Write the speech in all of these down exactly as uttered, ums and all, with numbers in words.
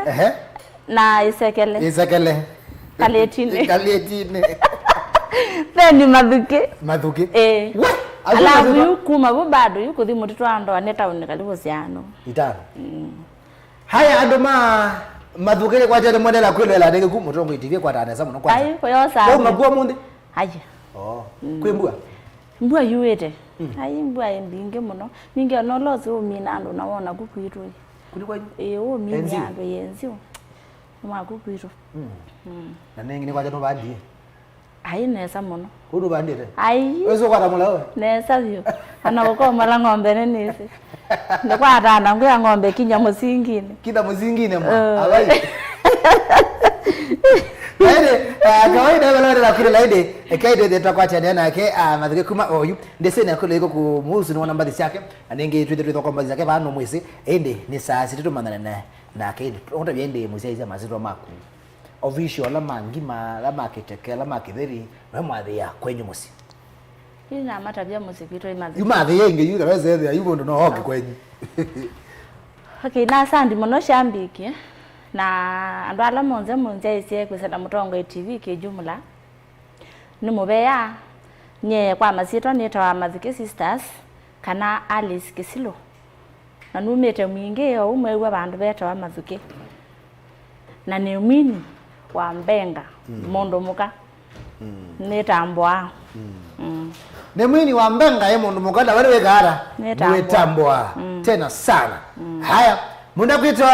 Ehe. Na Isekele. Isekele. Kalĩtinĩ. Kalĩtinĩ. Then Mathuki. Mathuki. Eh. What? Alafu yu kuma vu bado yu kuthi Mũtitũ wa Ndoa nĩ tauni karibu siano. Itano. Haya, andũ ma Mathuki nĩ kwatete mwendeela kwĩlwela ndege ku Mũtongoi T V kwatana nesa mũno kwanza. Ai, kuyosa. Kwa makuwa mũnthĩ. Aye. Oh. Kwĩ mbua? Mbua yuĩte. Ai, mbua ĩ mbingĩ mũno. Ningĩ ona ũla ũsĩ ũmina andũ na wona ku kwitũ. Kuli kwanyu? Ĩĩ, ũmina andũ yenzio. Mwaku kwitũ. Na nengĩ nĩ kwanja nũvandie? Ai, nesa mũno. Kũu nũvandĩte? Ai. Wĩsĩ ũkwata mũla we? Nesa vyũ. Ana ũkomala ng'ombe nĩ nĩsĩ. Nĩkwatana ngwĩa ng'ombe kinya mũsinginĩ. Kinya mũsinginĩ mwa. Alai. Laini, uh, kawaida ĩla wĩla kũla laini, ekaide ndetakwatia nena yake, uh, Mathuki kuma oyu. Ndĩsĩ na kũla iko kumuhusu nĩ wona mbathi syake. Na ningĩ twĩthe twĩthoko mbathi syake vano mwĩsĩ. Ĩndĩ nĩ saa sita tũmanane na nake. Ũtavya ĩndĩ mũsyaĩĩsya masitwa maku. Official ala ma ngima, ala ma kĩteke, ala ma kĩtheri, no mwathĩĩa kwenyu mũsyĩ. Yu namatavya mũsyĩ kwitũ imathĩ. Yu mathĩĩa ĩngĩ yu kana wesethĩa yu mũndũ no oke kwenyu. Okay, na asandi mũno Shambiki na andũ ala monthe mũnzyaĩsye kwĩsĩla Mũtongoi T V kĩjumla. Nĩ mũvea. Nyie kwa masyĩtwa nĩtawa Mathuki Sisters kana Alice Kĩsilũ. Na numĩte Mwingĩ ou mwew'a vandũ vetawa Mathuki. Na nĩ mwini wa mbenga, mũndũ mũka. Nĩtambũaa. Nĩ mwini wa mbenga ĩ mũndũ mũka na wale wĩkaara. Nĩtambũaa. Nĩtambũaa. Tena sana. Haya, mũndũ akwĩtwa,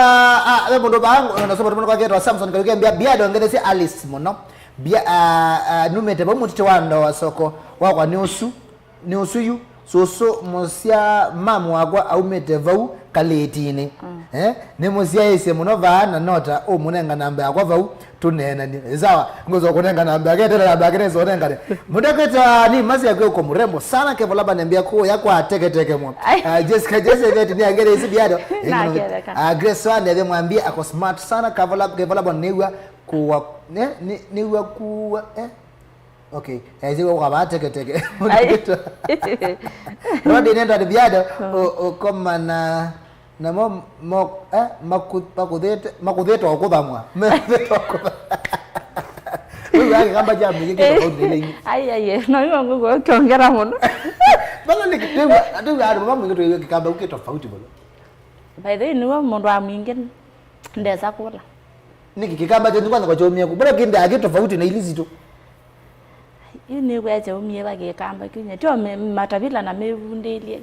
ah, we mũndũ bangu, nasoma tũmũndũ kwakĩtwa Samson Karuke mbia, mbia ndongethesie Alice mũno. Mbia, ah, ah, numĩte vau Mũtitũ wa Ndoa soko wakwa nĩ ũsu. Nĩ ũsu yu, sũsũ mũsya mamu wakwa aumĩte vau Kalĩtinĩ. Eh? Nĩmũsyaĩĩsye mũno vaa na nota ũmũnenga namba yakwa vau tũneenanie. Ĩ sawa, ngũsa kũnenga namba yake, tena namba yake nĩsa ũnengane. Mũndũ akwĩtwa ni masi yake uko mrembo sana, Kevo Laban ambia kuya kwa Teke Teke mwa. Ah, Jessica, Jessica Iveti ni angere isi biado. Ah, Grace Wande ave mwambie ako smart sana, Kevo Lab-, Kevo Laban niwa kuwa, ne, ni, niwa kuwa, eh? Okay, eh, ĩsĩ ũkavaa Teke Teke. Ai. Rodi nenda biado, o, o, koma na, na mo, mo, eh, maku-, makuthĩte, makuthĩte o kũthamwa. Makuthĩte o kũthamwa. Rĩu ya Kĩkamba kya Mwingĩ kĩ tofauti na ingĩ. Ai, ai, ai, no, hiyo nguko kiongera mũno. Bana nĩ kĩteu, ateu ya andũ ma Mwingĩ tũiwe Kĩkamba kĩ tofauti mũno. By the way, nĩwe mũndũ wa Mwingĩ ndesa kũla. Nĩkĩ Kĩkamba kyenyu kwanza kwa chomia ku? Mbona kĩnda yake tofauti na ili zito? Yu nĩw'aa kyaumie va Kĩkamba kinya tyo me-, matavila na mevundĩlye.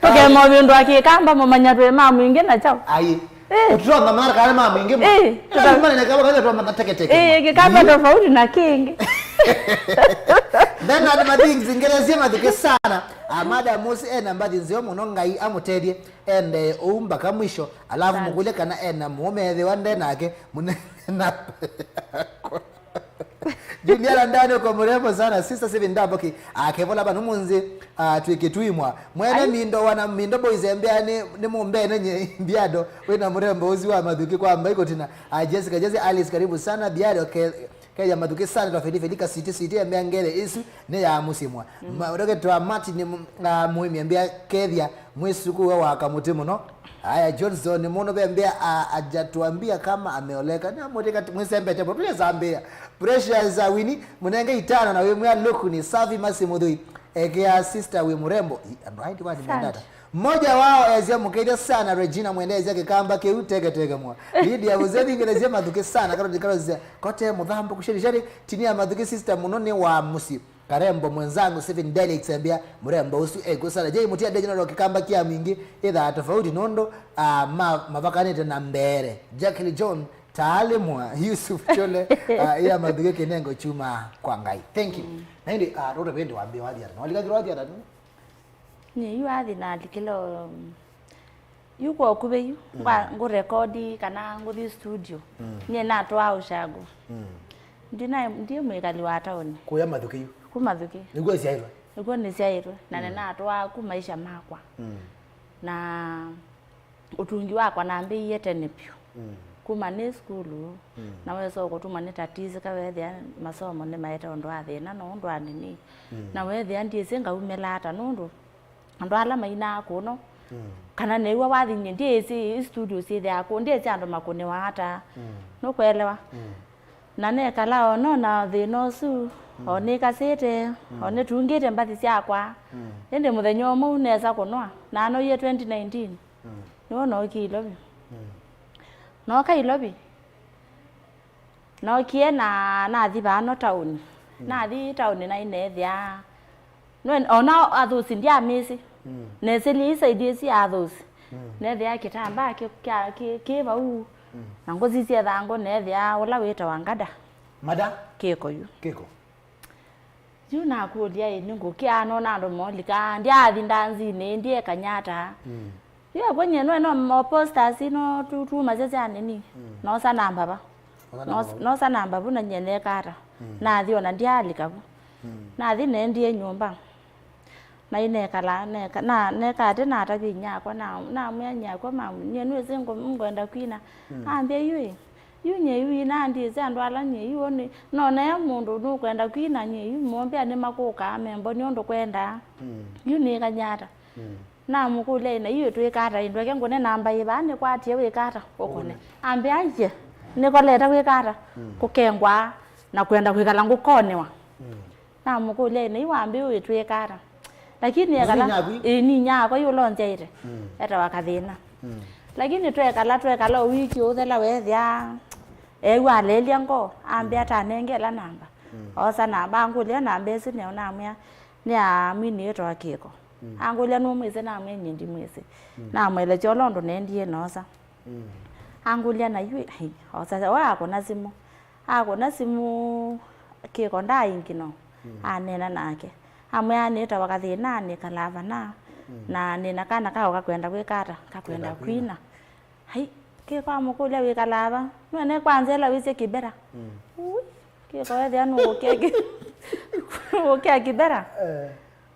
Tũkema ũvĩndũa Kĩkamba mũmanya twĩ ma Mwingĩ na kyaũ. Ai. Eh. Ũtũtwa mamara kana ma Mwingĩ. Eh, tũtwa- Kama nene kama kana twa mata Teke Teke. Eh, Kĩkamba tofauti na kĩngĩ. Bernard Mathings, ngeresie Mathuki sana. Ah, madam Musi ena mbathi nzeo mũno, Ngai amũtethye ende ũu mpaka mwisho. Alafu mũkũlye kana ena mũũme ethĩwa nde nake mũnene na Juliana Ndani uko mrembo sana, sister Steven Ndamboki. Ah, Kevo Laban nũmũnthĩ, ah, twĩke tuimwa. Mwene Mindo wana Mindo Boys embea ni, ni mũmbene nye mbiado. Wĩna mrembo ũsu wa Mathuki kwa mbaiko tina. Ah, Jessica, Jesse, Alice, karibu sana. Mbiado ke, Kenya Mathuki sana twa Feli Feli Kasiti Siti embea ngere isu ni ya mũsimwa. Ma, Rocket wa Martin, ah, Muhimi embea kethia mwĩsuku we wa kamũtĩ mũno. Haya, Johnson, mũno vembea, a, hajatuambia kama ameoleka. Ni amwĩtĩka mwĩsembete mũno, tũyesambĩa. Precious, uh, Winnie, mũnenge itano na wĩmwĩa look ni safi, Mercy Mũthui. Ekea sister wĩ mũrembo. I, andũ aingĩ wani mendata. Mmoja wao ezia mũkethia sana, Regina, mwende ezia Kĩkamba kĩu Teke Teke mwa. Lydia Uzethi ngelezia Mathuki sana, Karoti Karozia. Kote mũthambo kusheri sheri, tinia Mathuki sister mũno ni wa mũsyĩ. Karembo mwenzangu Stephen Delix ambia mrembo ũsu ekwĩsala. Jay Mutia de General Kĩkamba kya Mwingĩ ĩthaa tofauti nũndũ, ah, ma, mavakanĩte na mbere. Jackie John taalimwa Yusuf Chole, ah, ya Mathuki Kĩnengo chuma kwa Ngai. Thank you. Na ĩndĩ, ah, rũta vĩndĩ wambie wathi ata. Na walika kĩrwathi ata tu? Nĩ yu athi na alikilo, mm, Yu kwa ũkuvĩ yu, ngwa-, ngũrekodi kana ngũthi studio. Nyie natwaa ũshago. Ndina, ndiĩ mwĩkali wa taoni. Kũya Mathuki yu. Ku Mathuki. Nĩguo ũsyaĩtwe? Nĩkuo nĩsyaĩtwe. Na nĩnatwaa ku maisha makwa. Na ũtungi wakwa nambĩĩie tene vyũ. Kuma nĩ sukulu, na wesa kũtuma nĩ tatizi kawethĩa masomo nĩmaete ũndũ wa thĩna no ũndũ wa nini. Na wethĩa ndyĩsĩ ngaumĩla ata nũndũ andũ ala mainaa kũno Mm. Kana nĩw'a wathi nyie, ndyĩsĩ studio syĩthĩaa kũ, ndyĩsĩ andũ makũnĩwa ata. Mm. Nũkũelewa? Mm. Na nekala o nona thĩna ũsu, o nĩkasĩte, o nĩtungĩte mbathi syakwa. Mm. Ĩndĩ mũthenya ũmwe nesa kũnwa, na anoie twenty nineteen. Mm. Nĩw'o nookie Ilovi. Mm. Nooka Ilovi. Nookie na nathi vaano taoni. Mm. Nathi taoni na ineethĩa. Nwe-, ona athũsi ndyamĩsĩ. Mm. Nesĩlye isaidi ĩsu ya athũsi. Mm. Neethĩa kĩtambaa kĩ, kya, kĩ, kĩ vau. Mm. Na ngũsisya ĩthangũ neethĩa ũla wĩtawa ngada. Mada? Kĩko yu. Kĩko. Yu nakũlya, ĩ, nĩngũkĩa nona andũ molika, ndyathi ndanzinĩ, ndye kanyata. Mm. Yu akwa nyie nwe no mo posters no tu, tumasya sya nini. Mm. Nosa namba va. Nosa namba vu. Nos-, nosa namba vu na nyie nekata. Mm. Nathi ona ndyalika vu. Mm. Nathi nendie nyũmba. Na inekala, neka, na, nekate natavya inyakwa, na, namwĩa nyakwa, mamu, nyie nĩwĩsĩ ngũ-, ngwenda kwina. Mm. Ambĩa yu ĩ. Yu nyie yu ina ndĩsĩ andũ ala nyie yu nĩ, nonea mũndũ nũkwenda kwina nyie yu mombĩa nĩmakũkaa membo nĩ ũndũ kwendaa. Mm. Yu nĩkanyata. Mm. Namũkũlya ĩ, na yu twĩka ata? Ĩ, ndweke ngũne namba ĩ vaa nĩkwatie wĩka ata? Ũkũne. Ũkũne. Ambĩa, aiye, nĩkolete wĩka ata? Mm. Kũkengwa na kwenda kwĩkala ngũkonewa. Mm. Namũkũlya ĩ, na yu wambĩ ũĩ twĩka ata? Lakini ekala, nĩ inyakwa yu? Ĩ, nĩ inyakwa yu ũla ũnzyaĩte. Mm. Etawa Kathĩna. Mm. Lakini twekala, twekala o wiki ũthela weethĩa eew'a aleelya ngoo, ambĩa ta anenge ĩla namba. Mm. Oosa namba, angũlya namba ĩsu nĩyo namwĩa, nĩ ya mwini wĩtawa Kĩko. Mm. Angũlya nũmwĩsĩ, namwĩa nyie ndimwĩsĩ. Mm. Namũelesya ũla ũndũ neendie noosa. Mm. Angũlya na yu, ai, oosa, o akũna simũ. Akũna simũ Kĩko ndaaingĩ no. Mm. Aneena nake. Amwĩa nĩtawa Kathĩna, nĩkalaa vana. Mm. Na nĩna kana kao kakwenda kwĩka ata? Kakwenda kwina. Ai, Kĩko amũkũlya wĩkalaa va? Nĩwene kwanza ĩla wĩsĩ Kĩbera. Mm. Ui, Kĩko ethĩa nũkũkĩa Kĩ-, nũkũkĩa Kĩbera? Eh.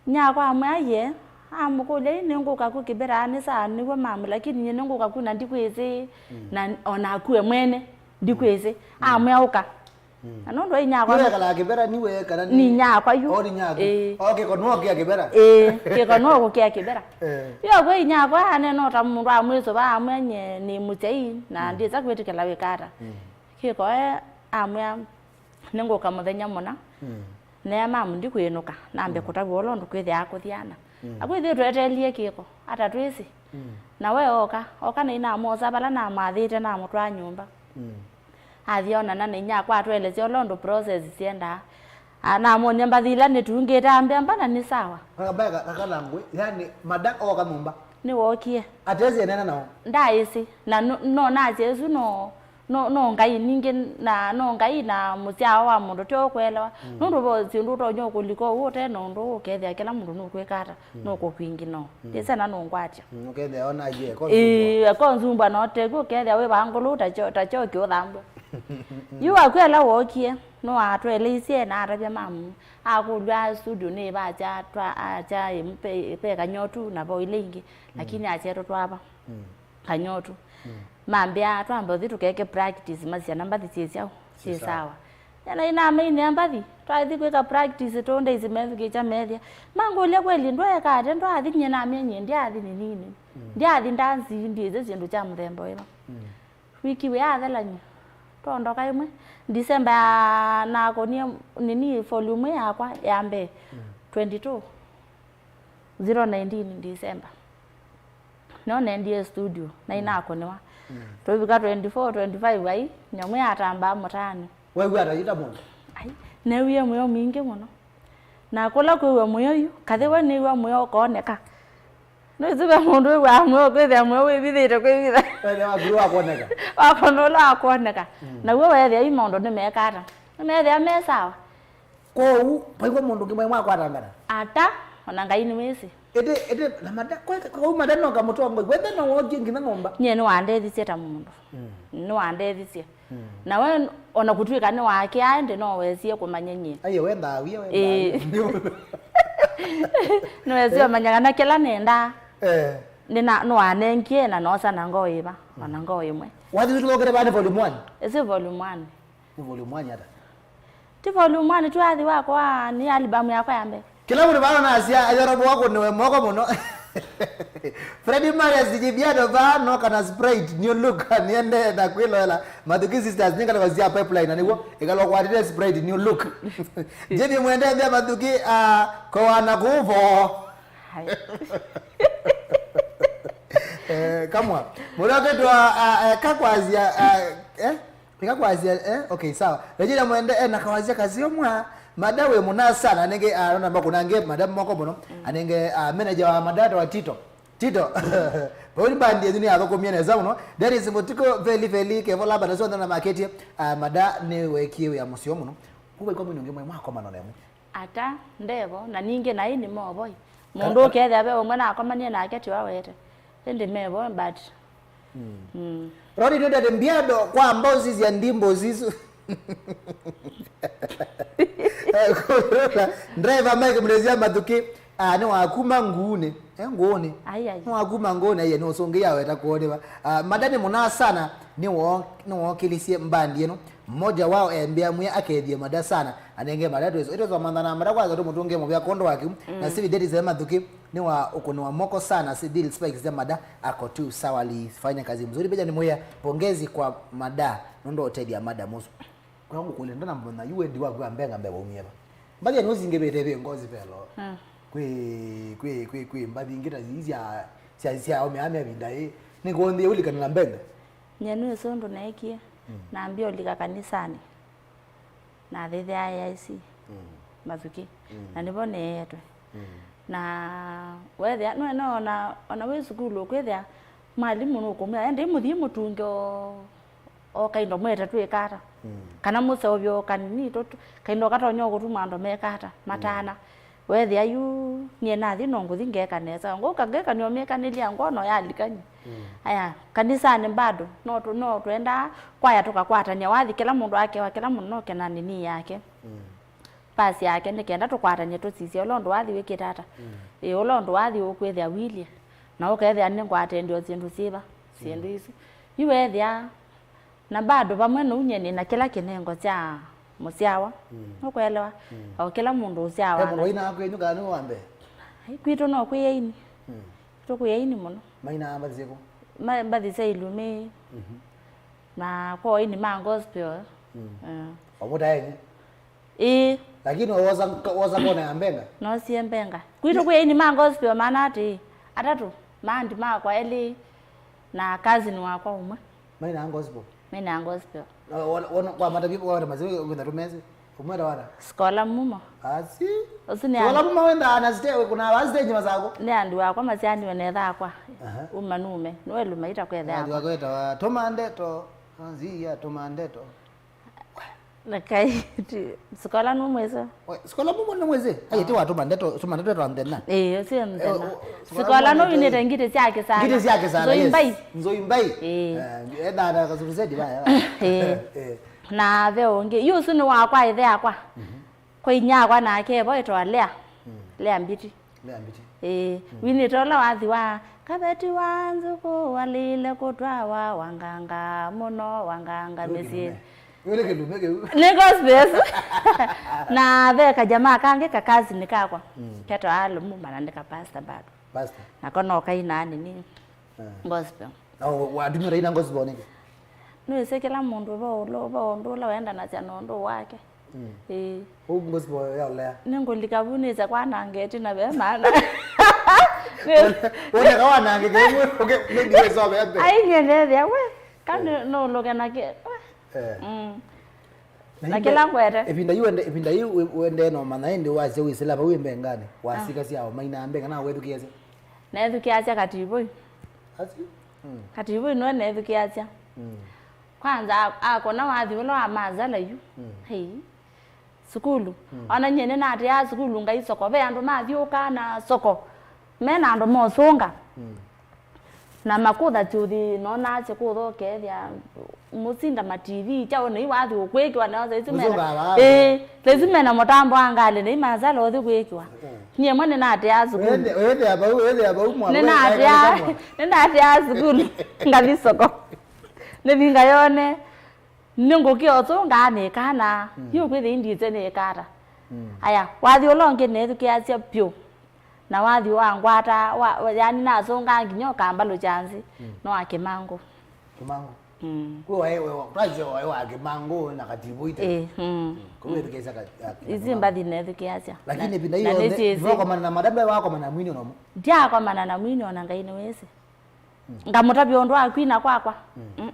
Nyakwa amwĩa ye, amũkũlya, "Ĩ, nĩngũka ku Kĩbera nĩ saa nĩw'o mamu, lakini nyie nĩngũka ku na ndikwĩsĩ, mm, na o naku we mwene ndikwĩsĩ." Mm. Amwĩa, "Ũka." Mm. Na nũndũ wa inyakwa nĩwekalaga Kĩbera, niwe kana nĩ, nĩ nyakwa yu. O, nĩ nyakwa. Ĩĩ. O, Kĩko nũkĩa Kĩbera. Ĩĩ, Kĩko nũkũkĩa Kĩbera. Eh. Yo kwĩ inyakwa anena o ta mũndũ amwĩsũva, amwĩa, "Nyie nĩ mũsyai na, mm, ndĩsa kwĩtĩkĩla wĩka ata." Mm. Kĩko e amwĩa, "Nĩngũka mũthenya mũna." Mm. Nea mamu ndikwĩnũka, nambe, mm, kũtavw'a ũla ũndũ kwĩthĩaa kũthiana. Mm. Na kwĩthĩĩtwe eteelie Kĩko, atatwĩsĩ. Mm. Na we oka, oka na inamosa vala namwathĩte namũtwaa nyũmba. Mm. Athi onana na inyakwa atũelesya ũla ũndũ process syendaa. A, namwony'a mbathi ila nĩtungĩte, ambĩa, "Mbana nĩ sawa." Kaka mbaya ka-, kakalangwe, yani, mada oka nyũmba. Nĩwookie. Atesĩ enena nao. Ndaĩsĩ. Na no, no nasya ĩsu no, no, no Ngai ningĩ, na no Ngai na mũsyao wa mũndũ, ti ũkũelewa. Mm. Nũndũ vo syĩndũ ũtonya ũkũlika ũu ũte na ũndũ ũkethĩa kĩla mũndũ nũkwĩka ata, mm, nũkũkwingina. Mm. Ndĩsena nũngwatya. Mm, ũkethĩa ona aie, ĩĩ, akonzumbwa no teku ũkethĩa wĩ vangũlũ ta kyo, ta kyo kĩũthambwa. Yu wakwela wokie, no atweleisye na atavya mamu. Akũlw'a studio nĩ vakya, twa, akya, ĩ, pe, pe Kanyotu na vo ile ingĩ, mm, lakini asyetwe twava. Mm. Kanyotu. Mm. Mambĩa, "Twambe ũthi tũkeke practice, masyana mbathi syĩ syaũ? Syĩ sawa." Syĩ sawa. Nyana inamainĩa mbathi, twathi kwĩka practice tũndaisi methukĩkya methĩa. Mangũlya, "Kweli ndweeka ate, ndwathi?" Nyie namya nyie ndyathi nĩ nini. Mm. Ndyathi ndanzi, ndiĩsĩ syĩndũ kya mũthemba ũyũ. Mm. Wiki wĩ athelany'a. Twondoka ĩmwe. December ya, nakonie nini volume yakwa ya mbee. Mm. Twenty-two. Zero nineteen December. No nendie studio, na, mm, inakũnĩwa. Mm. Tũvika twenty-four, twenty-five ai, nyamũ yatambaa mũtaanĩ. Wew'a ata yita mũndũ? Ai, newie mũyo mwingĩ mũno. Na kũla kwĩw'a mũyo yu, kathĩ we nĩw'a mũyo ũkooneka. Nĩwĩsĩ ve mũndũ wĩw'aa mũyo kwĩthĩa mũyo wĩvithĩte kwĩvitha. Wethĩa waku nĩ wakwoneka. Wakona ũla wakwoneka. Mm. Naw'o weethĩa yu maũndũ nĩmeka ata? Nĩmeethĩa me sawa. Kwoou, vaigwa mũndũ ũngĩ mwaĩ mwakwatangana? Ata, ona Ngai nĩwĩsĩ. Ĩndĩ, ĩndĩ, na mada, kwe, kwoou mada no kamũtongoi, wethe no wokie nginya ng'omba. Nyie nĩwandethisye ta mũndũ. Mm. Nĩwandethisye. Mm. Na we, ona kũtw'ĩka nĩwakĩaa, ĩndĩ no wesie kũmanya nyie. Aiye, we ndawia, we ndawia. Ĩĩ. Nĩwesie, eh, ũmanya kana kĩla nendaa. Eh. Nĩna, nĩwanengie na noosa na ngoo ĩva, ona, mm, ngoo ĩmwe. Wathi wĩtũthokere vaa nĩ volume one? Ĩsĩ volume one. Nĩ volume one ata? Ti volume one, twathi wakwa, nĩ album yakwa ya mbee. Kĩla mũndũ vana nasya, ayorobo wako nĩwe moko mũno. Freddy Marius, D J Biado vaa, no kana Sprite, new look, niende na kwĩloela. Mathuki Sisters, nĩ ngalĩko sya Pipeline, na nĩw'o, ĩkalwa kwatĩte Sprite, new look. Jimmy Mwende, mbĩa Mathuki, ah, kowana kuvo. Hai. Eh, kamwa. Mũndũ akĩtwa, ah, eh, kakwasya, ah, eh? Nĩkakwasya, eh? Okay, sawa. Regina Mwende, eh, na kawasya kasio mwa. Mada wĩ mũna sana, anenge, ah, nona mbakunange, mada moko mũno. Anenge, ah, manager wa mada wa Tito. Tito. Pauli bandi yenyu nĩ athũkũmie nesa mũno. Dennis Mutiko, Veli Veli, Kevo Laba, na sio na maketie. Ah, mada nĩ wekie wĩa mũseo mũno. Kuba ikomi nungi mwe mwako manone mwe. Ata, ndevo, na ningĩ naĩ nĩ movoi. Mũndũ ũkethĩa ve ũmwe nakomanie nake tiwawete. Ĩndĩ mevo, but, mm. Rodi nĩndate mbiado kwa mbosi sya ndimbo sisu. Driver Mike Mrezia Mathuki, ah, nĩ wakuma nguunĩ. Eh, nguunĩ. Ai, ai. Nĩ wakuma nguunĩ, aiye, nĩ ũsũngĩ yaweta kuonewa. Ah, madani mũna sana, nĩ wo-, nĩ wookilisye mbandi ĩno. Mmoja wao embĩa mwe akethie mada sana. Anenge mada tweso. Ito twamanthana mada kwanza tumutunge muvea kondo wake. Na Steve Dennis Mathuki ni wa ukuni wa moko sana. Sidil Spikes ya mada ako tu sawa, alifanya kazi mzuri. Beja ni muya pongezi kwa mada. Nondo otedia mada musu. Kwa ngukulinda na mbona yu wendi waku ambenga mbega umie ba. Mbathi ni usingibete be ngozi pelo. Kwi, kwi, kwi, kwi mbathi ingi ta cia, cia, cia ome ame vinda i. Ni kondi ulikana na mbenga. Nyie nĩ ũsũndũ neekie, nambia ũlika kanisani, nathĩthĩa A I C Mathuki, na nĩvo neetwe. Na weethĩa, nũene ona, ona wĩ sukulu ũkwĩthĩa mwalimũ nũkũmwĩa, "Endei mũthiĩ mũtunge o, o kaindo mwete twĩka ata." Kana mũseũvye o kanini, tũ-, tũ-, kaindo katonya o kũtuma andũ meka ata, matana. Weethĩa yu, nyie nathi no ngũthi ngeka nesa. Ngũka ngeka nĩomĩkanĩlya ngoo no yalikany'a. Aya, kanisanĩ bado, no tũ-, no twendaa kwaya tũkakwatany'a. Wathi kĩla mũndũ akewa, kĩla mũndũ no kena nini yake. Pasi yake nĩ kenda tũkwatany'e tũsisye ũla ũndũ wathi wĩkĩte ata. Ĩ, ũla ũndũ wathi ũkwĩthĩa wilyĩ. Na ũkethĩa nĩ ngwatendeo syĩndũ syĩva, syĩndũ isu. Yu weethĩa Na bado vamwe nou nyie nĩ na kĩla kĩnengo kya mũsyawa. Nũkũelewa? O kĩla mũndũ ũsyawa. He mũndũ wainaa kwenyu kana nĩ wa mbee? Ai, kwitũ no kwĩ aini. Kwitũ kwĩ aini mũno. Mainaa mbathi syĩkũ? Ma-, mbathi sya ilumi. Na kwa aini ma gospel. Eh. O mũtaenyi? Ĩĩ. Lakini wosa, wosa kona ya mbenga? Nosie mbenga. Kwitũ kwĩ aini ma gospel mana atĩĩ, atatũ, ma andi makwa elĩ na cousin wakwa ũmwe. Mainaa gospel? Mainaa gospel. Na wona, wona, kwa matavi, wona mazee, wenda tumezi. Umwenda wana? Sikola Mumo. Asi. Ũsu nĩ Sikola Mumo wenda na stage, kuna wa stage mazako. Nĩ andu akwa masianiwe na etha akwa. Aha. Uma nume. Nwe luma ita kwetha. Andu akwa. Akweta wa tuma ndeto. Anzi ya tuma ndeto. Na kai, ti, sikola nũ mwĩsĩ? We, sikola Mumo nĩ mwĩsĩ? Aye, ti watuma ndeto, tuma ndeto twa nthena. Eh, ũsĩ nthena. Eh, o, sikola Mumo no nĩ winĩte ngitĩ sya kĩsala. Ngitĩ sya kĩsala, Nzoi yes. Mbai. Nzoi Mbai. Eh. Eh, enda na kazuruzedi baya. Eh. Eh. Na ve ũngĩ. Yu ũsu nĩ wakwa, ithe akwa. Kwa inyakwa nake vo ĩtwa Lea. Lea Mbiti. Lea Mbiti. Ĩĩ, winĩte ũla wathi wa, "Kaveti wa nzukũ walile kũtwawa wanganga mũno, wanganga mĩsyĩ." Wĩlĩ kĩlume kĩu. Nĩ gospel. Na ve kajamaa kangĩ kakasi nĩ kakwa. Ketwa Alumu, mana nĩ ka pastor bado. Pastor. Nako no kainaa nini. Gospel. Na watumia ũtaina gospel nĩkĩ? Nĩwĩsĩ kĩla mũndũ ve ũndũ, ve ũndũ ũla wendanasya na ũndũ wake. Ĩĩ. Ũu gospel ya Lea. Nĩngũlika vu nĩse kwanangeti na ve maana. Woneka wanangĩke, maybe wĩsome ate. Ai, nyie nethĩa, we, ka nũlũke na kĩ. Eh. Mm. Na kĩla ngwete. Ĩvinda yu wende, ĩvinda yu wendee na ũmanya ĩndĩ wasya wĩsĩla vau ĩmbenganĩ, wasikasya o maina mbenga na wethukĩasya. Neethukĩasya Kativoi. Asi? Mm. Kativoi nwe neethukĩasya. Kwanza, a-, akona wathi ũla wa mazala yu. Hei. Sukulu. Ona nyie nĩnatĩaa sukulu ngai soko. Ve andũ mathyũkaa na soko. Me na andũ mosũnga. Na makũtha syũthi, nonaa syĩkũtha ũkethĩa mũsinda ma T V, kyaũ nei wathi ũkwĩkĩwa nao saizi mena. Ĩĩ, saizi mena mũtambo wa ngalĩ, nei mazala ũthi kwĩkĩwa. Nyie mwe nĩnatĩaa sukulu. Wĩthĩa vau, wĩthĩa vau mwa. Nĩnatĩaa, nĩnatĩaa sukulu. Ngathi soko. Nĩvinga yone. Nĩngũkĩa ũsũngaa nĩkana. Yu kwĩthĩa indite nĩkata. Aya, wathi ũla ũngĩ nĩthukĩasya pyũ. Na wathi wangwata, wa, wa, yani nasũngaa nginya ũkambalũkya nzĩ, mm, no wa Kĩmangũ. Kĩmangũ. Mm. Kwĩ waĩ, waĩ, twasye waĩ wa Kĩmangũ na Kativũ ite. Eh, mm. Mm. Kũu ĩthukĩĩsya ka, ka, isi mbathi nethukĩĩasya. Lakini ĩvinda iyo nĩsyĩsĩ. Ndwakomana na madam, wakomana na mwini ona ũmwe? Ndyakomana na mwini ona Ngai nĩwĩsĩ. Mm. Ngamũtavya ũndũ wa kwina kwakwa. Mm. Mm-mm.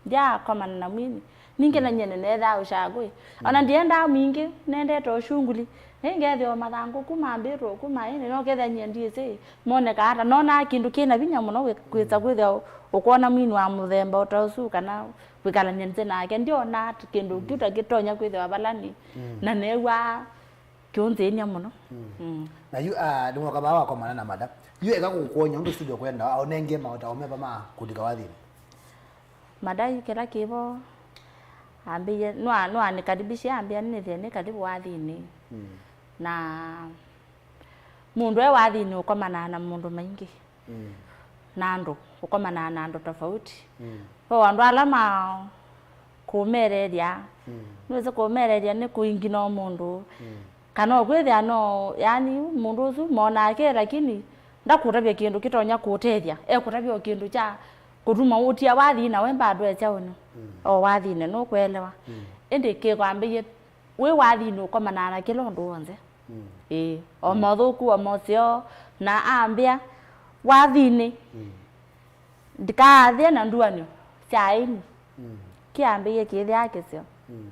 Ndyakomana na mwini. Ningĩ na nyie nĩneethaa ũshangũĩ. Ona ndiendaa mwingĩ, nendete ũshunguli. Nĩngethĩa o mathangũ kuma mbĩtũ kuma ĩnĩ, no kethĩa nyie ndiĩsĩ monekaa ata. Nonaa kĩndũ kĩna vinya mũno wĩ-, kwĩsa kwĩthĩa ũ-, ũkwona mwini wa mũthemba o ta ũsu, kana kwĩkalany'a nzĩ nake. Ndionaa kĩndũ kĩu ta kĩtonya kwĩthĩwa vala nĩ. Mm. Na neew'aa kĩũnzĩny'a mũno. Mm. Mm. Na yu, ah, nĩwoka vaa wakomana na mada. Yu eka kũkwony'a ũndũ studio kwenda, aũnengie maũta o meva ma kũlika wathinĩ. Mada yu kĩla kĩvo, ambĩie, nwa-, nwanĩkaribishe, ambĩa nĩthĩe nĩ karibu wathinĩ. Mm. Na mũndũ e wathinĩ ũkomanaa na mũndũ maingĩ. Mm. Na andũ, ũkomanaa na andũ tofauti. Mm. Ve andũ ala ma kũmeelelya. Mm. Nĩwĩsĩ kũmeelelya nĩ kũingina o mũndũ. Mm. Kana ũkwĩthĩa no, yani, mũndũ ũsu monake, lakini ndakũtavya kĩndũ kĩtonya kũtethya. Ekũtavya o kĩndũ kya kũtuma ũtia wathi na we bado e kyaũnĩ. Mm. O wathinĩ nũkwelewa. Mm. Ĩndĩ kĩkwambĩie wĩ wathinĩ ũkomanaa na kĩla ũndũ w'onthe. Mm. Ĩĩ, o mothũku, o moseo, na ambĩa, wathinĩ, mm, ndikaathĩe na nduanĩo sya aini. Mm. Kĩambĩie kĩthĩaa kĩseo. Mm.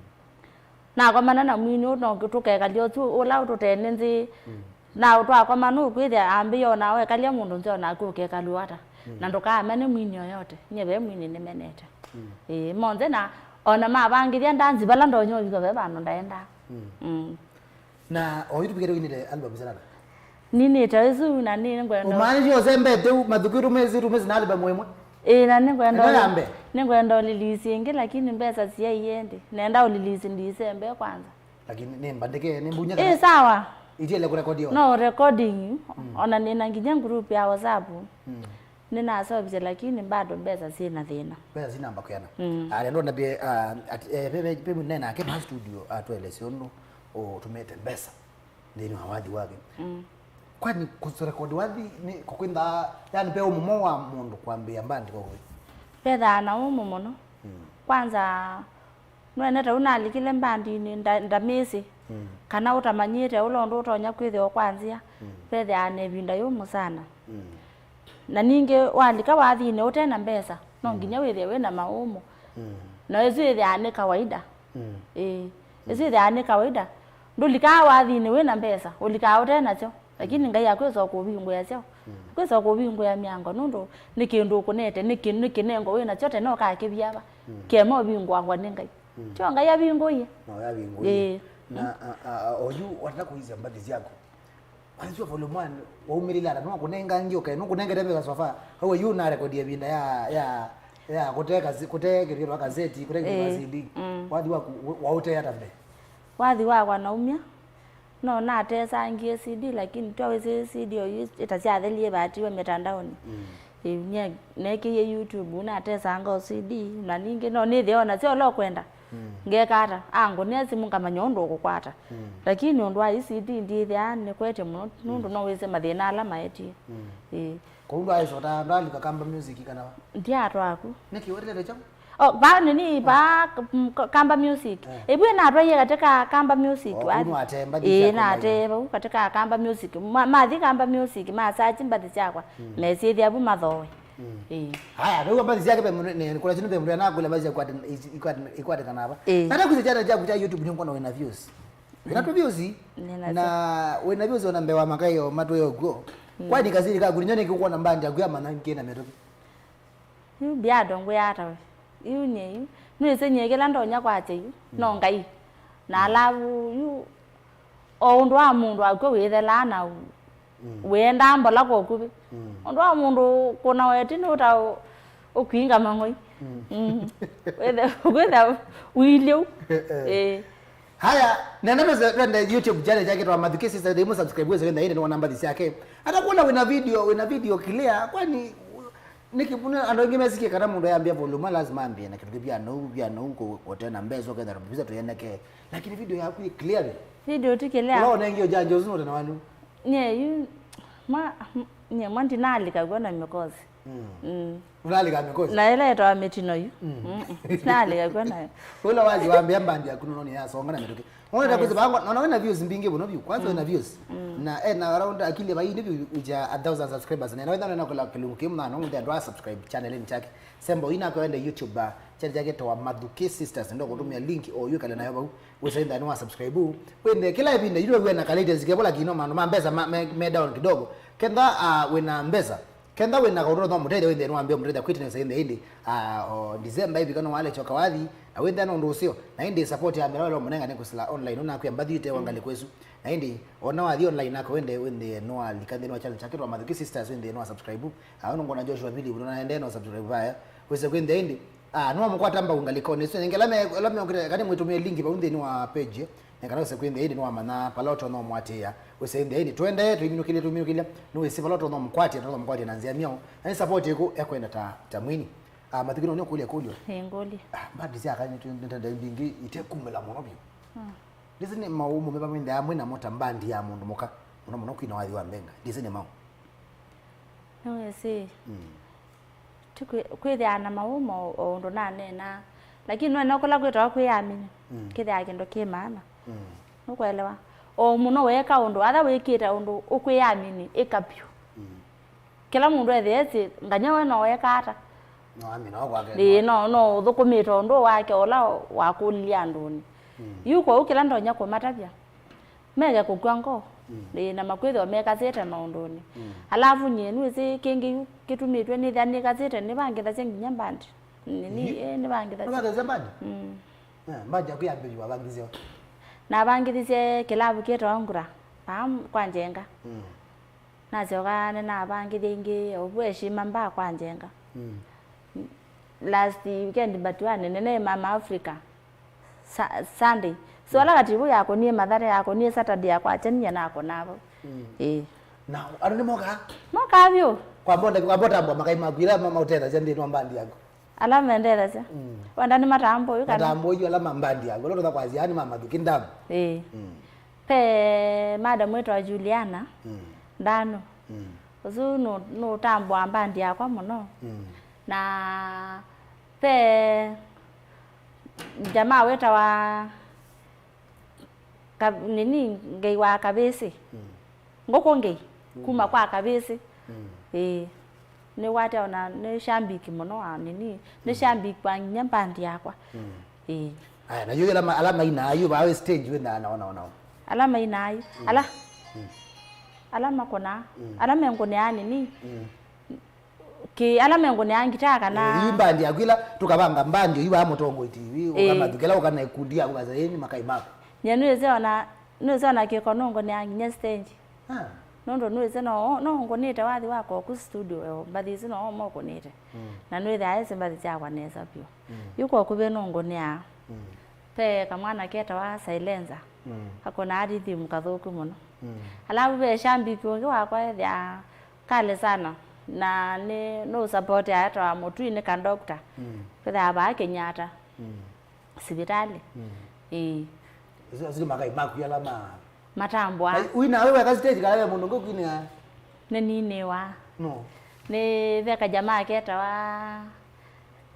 Nakomana na mwini ũũ, no tũkekalya ũsu ũla ũtũtene nzĩ. Mm. Na twakomana ũkwĩthĩa ambĩie o nawe ekalya mũndũ nzeo naku ũkekalw'a ata. Mm. Na ndũkaamane mwini yoyote. Nyie ve mwini nĩmenete. Mm. Ĩĩ, monthe na ona mavangĩthya ndanzi vala ndonya ũvika ve vandũ ndaendaa. Mm. Mm. Na oyu tũvikĩte winĩte album sana? Ninĩte ĩsu na nĩ ngwenda. Ũmaanisha ũsembete u mathukĩtu mezi tumezi na album ĩmwe? Ĩĩ, na nĩ ngwenda. Ĩno ya mbee? Nĩ ngwenda ũlilisi ĩngĩ, lakini mbesa siaiye ndĩ. Nenda ũlilisi ndisembe kwanza. Lakini nĩ mbandĩke, nĩ mbunya kana? Ĩĩ, sawa. Itiele kũrekodi ona? No recording, mm, ona nĩna nginya group ya WhatsApp. Mm. Nĩnaseũvisye, lakini bado mbesa syĩna thĩna. Mbesa sinamba kwĩana. Mm. Ah, nendo nambie, ah, at, eh, pe, pe, pe, nena ake ma studio, ah, tuelesye ũndũ ũtũmĩte mbesa nthĩnĩ wa wathi wake. Mm. Kwani kũrekodi wathi nĩ kũkwĩnthaa, yani pe ũmũmo wa mũndũ kwambĩĩa mbandi kwa kwĩ? Pethaa na ũmũ mũno. Mm. Kwanza, nũene ta ũu nalikile mbandinĩ, nda-, ndamĩsĩ. Mm. Kana ũtamanyĩte ũla ũndũ ũtonya kwĩthĩwa kwa nzĩa, mm, vethĩaa na ĩvinda yũmũ sana. Mm. Na ningĩ walika wathinĩ ũte na mbesa, no, mm, nginya wĩthĩe wĩ na maũmũ. Mm. Na ĩsu ĩthĩaa nĩ kawaida. Mm. Ĩĩ. Ĩsu ĩthĩaa nĩ kawaida. Ndũlikaa wathinĩ wĩ na mbesa, ũlikaa ũte nasyo. Lakini Ngai akwĩsa kũvingũĩa syo. Mm. Akwĩsa kũvingũĩa mĩango, nũndũ nĩ kĩndũ ũkũnete, nĩ kĩ-, nĩ kĩnengo wĩ nakyo tene ũkakĩvia va. Mm. Kĩema ũvingũangwa nĩ Ngai. Mm. Tyo Ngai avingũie. No, avingũie. Ĩĩ. Na, mm, a, a, a, oyu watata kũisya mbathi syaku. Wanzua volume one, waumĩlĩla ata, no kũnenga ngĩ ũkae, no kũnengete mbesa so far. Hau yu na record ya vinda ya, ya, ya kũte kazi-, kũte kĩndũ kĩtwa kaseti, kũte kĩndũ, ĩĩ, kĩtwa C D. Mm. Wathi waku, wa-, waũtee ata mbee? Wathi wakwa naumya. No natesangie C D, lakini twawĩsĩ C D oyu ĩtasyathelie ĩvatiwe mĩtandaonĩ. Mm. Ĩĩ, nye-, neekĩie YouTube, natesanga o C D, na ningĩ no nĩthĩe o nasyo ũla ũkwenda. Mm. Ngeka ata? Angũnĩa simũ ngamanya ũndũ ũkũkwata. Mm. Lakini ũndũ wa ii C D ndyĩthĩaa nĩkwetye mũno, nũndũ, mm, no wĩsĩ mathĩna ala maetie. Mm. Ĩĩ. Kwoou ndwaĩsota, ndwalika Kamba Music kana va? Ndyatwaku. Nĩkĩ weteete kyaũ? Oh, ba nini, ba, mm, Ka-, Kamba Music. Eh. Ĩvw'ĩ natwaie katika Kamba Music, oh, wathi. Kũu nĩwatee mbathi, ĩĩ, sya natee vau katika Kamba Music. Ma-, mathi Kamba Music, masachi mbathi syakwa, mm, mesyĩthĩa vu mathoe. Mm. Ĩĩ. Haya, vau mbathi syake ve mũndũ, nĩ, nĩ, kuna chinu ve mũndũ anakula mbathi syaku ati, ikwate, ikwate kana va. Ĩĩ. Nata kwĩsĩ channel kyaku kya YouTube nĩ ngona wĩna views. Wĩna tũ views? Nĩnasyo. Na wĩna views ona mbee wa makai o matwĩe ũkw'o. Mm. Kwani kasiri kaku, nĩnyo nĩkĩ ũkwona mbandi yaku ya manangi na mĩtũkĩ? Yu mbiado ngwĩa ata we? Yu nyie yu. Nĩwĩsĩ nyie kĩla ndonya kwakya yu. Mm. No Ngai. Na, mm, alavu yu o ũndũ wa mũndũ akw'o wĩthelaa na u-, mm, wĩendaa mbola kwa ũkuvĩ. Mm. Ũndũ wa mũndũ kũna weti nĩ ũta ũ-, ũkwinga mang'oi. Mm. Mm. Wĩthe-, wĩthe ũilye u. Eh. Ĩĩ. Haya, nenda twese-, twende YouTube channel yake twa Mathuki Sisters, they must subscribe, wese wenda ĩndĩ nĩwona mbathi syake. Hata kuona wĩna video, wĩna video clear, kwani nĩkĩ mũno andũ aingĩ mesikie kana mũndũ ayambia volume, lazima ambie na kĩndũ kĩvia nou, via nou, kũ-, kũte na mbesa, ũkenda visa tuyeneke. Lakini video yaku ĩ clear we. Video ti clear. Ũla ũnengio janja ũsu nũte na wanu. Nye, yu, Mwa, nyie mwa ndinalika kw'o na mĩkosi. Mm. Mm. Ũnalika mĩkosi? Na ĩla ĩtawa mĩtino yu. Mm. Mm, mm. Ndinalika kw'o nayo. Ũla wathi wambĩa mbandi yaku nũnĩ yasonga na mĩtũkĩ. Wona kwĩsĩ bango, nona wĩna views mbingĩ mũno vyũ. Kwanza wĩna views. Mm. Na ena around akili vaini vyũ uja a thousand subscribers. Na wĩna wĩna kula kĩlungu kĩmwe na no mũndũ andũ a subscribe channel ni chake. Sembo ina kwenda YouTube, uh, channel chake tawa Mathuki Sisters, ndo kutumia link o yu kale nayo vau. Wĩsa ĩndĩ nĩ wa subscribe. Wĩndĩ kĩla ĩvinda yu wĩna ka latest kĩvo, lakini no maũndũ ma mbesa ma- me, me down kidogo. Kenda, uh, wĩna mbesa, kenda wĩna kaũndũ no mũteithia, wĩndĩ nĩ wambia mũteithia kwitness ĩndĩ ĩndĩ, uh, o December hivi kana wale choka wathi, na wĩndĩ no ũndũ ũseo. Na ĩndĩ support ya mĩra wale mũnenga nĩ kusila online, unakwia mbathi ite wangali kwesu. Na ĩndĩ ona wathi online nako wĩndĩ, wĩndĩ no alika nthĩnĩ wa channel chake tawa Mathuki Sisters, wĩndĩ no wa subscribe. Uh, nungona Joshua Billy, unaende no subscribe vaya. Wĩsa kwĩndĩ ĩndĩ, Ah, no mũkwata mbau ngalĩkonĩ ĩsu. Nengela me, ela meũkĩte, kana mwĩtũmĩe link vau nthĩnĩ wa page. Nengana wĩse kwĩnthĩa ĩndĩ nĩwamanya pala ũtonya ũmũatĩĩa. Wĩse ĩnthĩa ĩndĩ, twende, tũiminũkĩlye, tũiminũkĩlye. Nĩwĩsĩ pala ũtonya ũmũkwatĩa, ũtonya ũmũkwatĩa na nzĩa myaũ. Na nĩ support ĩkũ ekwenda ta, ta mwini. Ah, Mathuki no nĩũkũlye kũlyo. Ĩĩ, ngũlye. Ah, mbandi sya kana nĩ nĩtenda mbingĩ itekumĩla mũno vyũ. Mm. Ndĩsĩ nĩ maũmũ meva mwĩnthĩa mwĩ namo ta mbandi ya mũndũ mũka. Mũno mũno kwina wathi wa mbenga. Ndĩsĩ nĩ maũ. Nĩwĩsĩ. Mm. Ti kwĩ- kwĩthĩaa na maũmũ o ũndũ naneenaa, lakini nũenda kũla kwĩtawa kwĩyamini, mm, kĩthĩaa kĩndũ kĩ maana. Mm. Nũkũelewa? O mũno weeka ũndũ, atha wĩkĩte ũndũ ũkwĩyamini, ĩka vyũ. Mm. Kĩla mũndũ ethĩe esĩ nganya we no weeka ata. No amina o kwake. Ĩĩ, no, no ũthũkũmĩte ũndũ wake ũla wakũlilye andũnĩ. Mm. Yu kwoou kĩla ndonya kũmatavya, meke kũkw'a ngoo, mm, ĩĩ, na makwĩthĩwa mekasĩte maũndũnĩ. Mm. Alafu nyie nĩwĩsĩ kĩngĩ yu kĩtumĩtw'e nĩthĩa nĩkasĩte, nĩvangĩthasya nginya mbandi. Nini, ĩĩ, nĩvangĩthasya. Nĩvangĩthasya mbandi? Mm. Eh, mbandi yaku yambĩĩw'a vangĩthasya? Navangĩthisye kĩlavu kĩtawa Ngura, paa kwa Njenga. Mm. Nasyoka nĩnavangĩthya ĩngĩ, ovu Heshima mbaa kwa Njenga. Mm. Last weekend mbatiwanĩ nene Mama Africa. Sa- Sunday. So, ala katibu yakonie Mathare, yakonie Saturday, yakwatya niye nakona vo. Mm. Ĩĩ. Na andũ nĩmokaa? Mokaa vyũ. Kwamba ũta- kwamba ũtambwa makai maku ila ma- maũtethasya nthĩnĩ wa mbandi yaku? Ala mendethasya. Mm. Wenda nĩ matambo yu kana? Matambo yu ala ma mbandi yaku. Ala ũtũtha kwasya, "Aa nĩ ma Mathuki Ndamu." Ĩĩ. Mm. Pe madam wĩtawa Juliana. Mm. Ndano. Mm. Ũsu nũ- nũtambũa mbandi yakwa mũno. Mm. Na pe jamaa wĩtawa Ka- nini, Ngei wa Kavĩsĩ. Mm. Ngũkũ Ngei, mm, kuma kwa Kavĩsĩ. Mm. Ĩĩ. Nĩwatya ona nĩ shambiki mũno wa nini, nĩ, mm, shambiki wa nginya mbandi yakwa. Mm. Ĩĩ. Aya, na yu ala ma- ala mainaa yu vaa stage wĩnaa nao nao nao? Ala mainaa yu. Mm. Ala. Mm. Ala makonaa. Mm. Ala mengũnĩaa nini. Mm. Kĩ ala mengũnĩaa ngitaa kana. Eh, yu mbandi yaku ila tũkavanga mbandi yu vaa mũtongoi T V, ĩĩ, ũkamathukia ũkana ikundi yaku vasa ĩni makai maku. Nyie nĩwĩsĩ ona, nĩwĩsĩ ona kĩko nũngũnĩaa nginya stage. Ah. Nũndũ nĩwĩsĩ no, no ngũnĩte wathi wakwa oku studio, mbathi isu no mokũnĩte. Mm. Na nĩwĩthĩaa ĩsĩ mbathi syakwa nesa vyũ. Mm. Yu kwa ũkuvĩ nũngũnĩaa. Mm. Ve kamwana ketawa Silencer. Mm. Akonaa rhythm kathũku mũno. Mm. Alafu ve shambiki ũngĩ wakwa ethĩaa kale sana. Na nĩ, nũ support etawa Mũtui nĩ ka doctor. Mm. Kwĩthĩaa vaa Kenyatta. Mm. Sivitalĩ. Mm. Ĩĩ. Asu, asu nĩ makai maku ala ma- Matambwa. Ai, wĩ nawe weka stage kana ve mũndũ ũngĩ ũkwinĩa? Nĩninĩwa. No. Nĩ ve kajamaa ketawa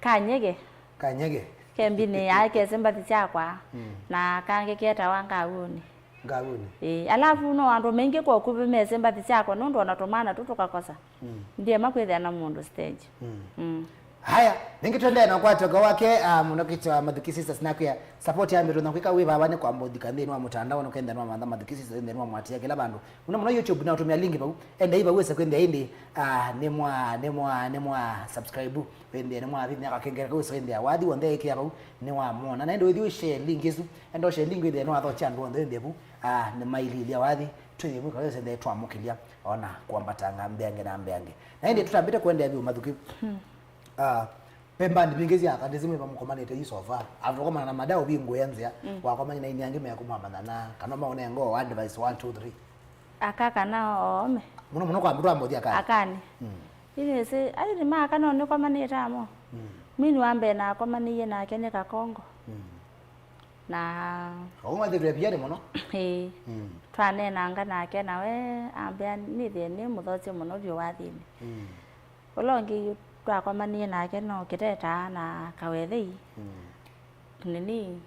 Kanyege. Kanyege. Kembinĩaa kesĩ mbathi syakwa. Mm. Na kangĩ ketawa Ngawuni. Ngawuni. Ĩĩ, alafu no andũ maingĩ kwa ũkuvĩ mesĩ mbathi syakwa nũndũ ona tũmwana tũ tũkakosa. Mm. Ndiema kwĩthĩa na mũndũ stage. Mm. Mm. Haya, nĩngĩ tũendee na ũkwatyo wake, ah, mũno kĩtwa Mathuki Sisters nakwĩa support ya mbĩtũ na kwĩka wĩ vava nĩ kwamba ũthika nthĩnĩ wa mũtandao nĩ kwenda nwa matha Mathuki Sisters nthĩnĩ wa mwatia kĩla vandũ. Mũno mũno YouTube na ũtũmĩa link vau. Enda iva wĩse kwĩnthĩa ĩndĩ, ah, nĩ mwa, nĩ mwa, nĩ mwa subscribe. Wĩnthĩa nĩ mwa vinya kakengera kau wĩse wĩnthĩa wathi w'onthe ĩkĩa vau nĩ wamwona. Na ĩndĩ wĩthi ũshare link ĩsu. Enda ũshare link wĩnthĩa nĩ wathocha andũ onthe wĩnthĩa vu. Ah, nĩ maililya wathi. Twĩthĩ mwĩka wĩse nthĩa twamũkĩlya. Ona kwambatanga mbeange na mbeange. Na ĩndĩ tũtambĩte kũendeea vyũ Mathuki. Hmm. Ah, ve mbandi mbingĩ sya kanisa mwĩ vamũkomanĩte yu so far. After kũkomana na madau vingũĩa nzĩa, mm, wakomanie na ini angĩ mekũmwamanya na kana maũne ngoo advice one, two, three. Aka kana oome. Mũno mũno kwa mũndũ amũthi akani. Akani. Mm. Ini ĩsĩ, ai nĩ maka no nĩkomanĩte amo. Mm. Mwini wa mbee nakomanĩie nake nĩ Kakongo. Mm. Na ũu mwathĩtwe vianĩ mũno? Ĩĩ. Mm. Twaneenanga nake, na we ambĩa nĩthĩe nĩ mũthokye mũno vyũ wathinĩ. Mm. Ũla ũngĩ yu twakomanie nake no Kĩtetaa na Kawethei. Mm. Nini,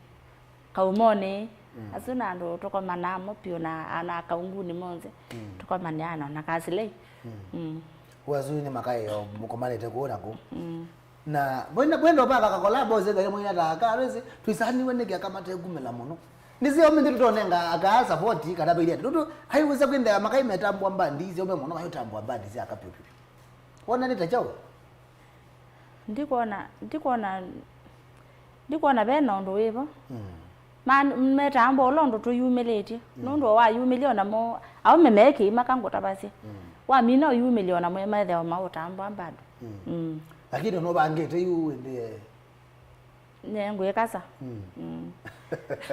Kaumonĩ. Mm. Asu na andũ tũkomanaa mo piũ na, na Kaungunĩ monthe. Mm. Tũkomanĩaa na, na Kasilei. Mm. Mm. Ũu asu nĩ makaĩ o mũkomanĩte kũu na kũu. Mm. Na mwenda, mwenda ũpaka kakolabo ose kale mwina ta aka, rese, twisaniwe nĩkĩ aka matekumĩla mũno. Nĩsĩ omi ndĩ tũtonenga aka support kana bairia. Tutu, aiweza kwenda makai metambwa mbandi, sio me mũno, mayotambwa mbandi sya aka piũ piũ. Wona nĩ ta chao? Ndikwona, ndikwona, ndikwona ve na ũndũ wĩvo. Mm. Man-, metambwa ũla ũndũ tũyumĩlĩtye. Mm. Nũndũ wayumĩlya o namo, aũme me kĩima kangũtavasya. Mm. Wamina ũyumĩlya o namo, methĩawa maũtambwa bado. Mm. Mm. Lakini ũnũvangĩte yu ĩndĩ, eh, Ne, ngwĩkasa. Mm. Mm.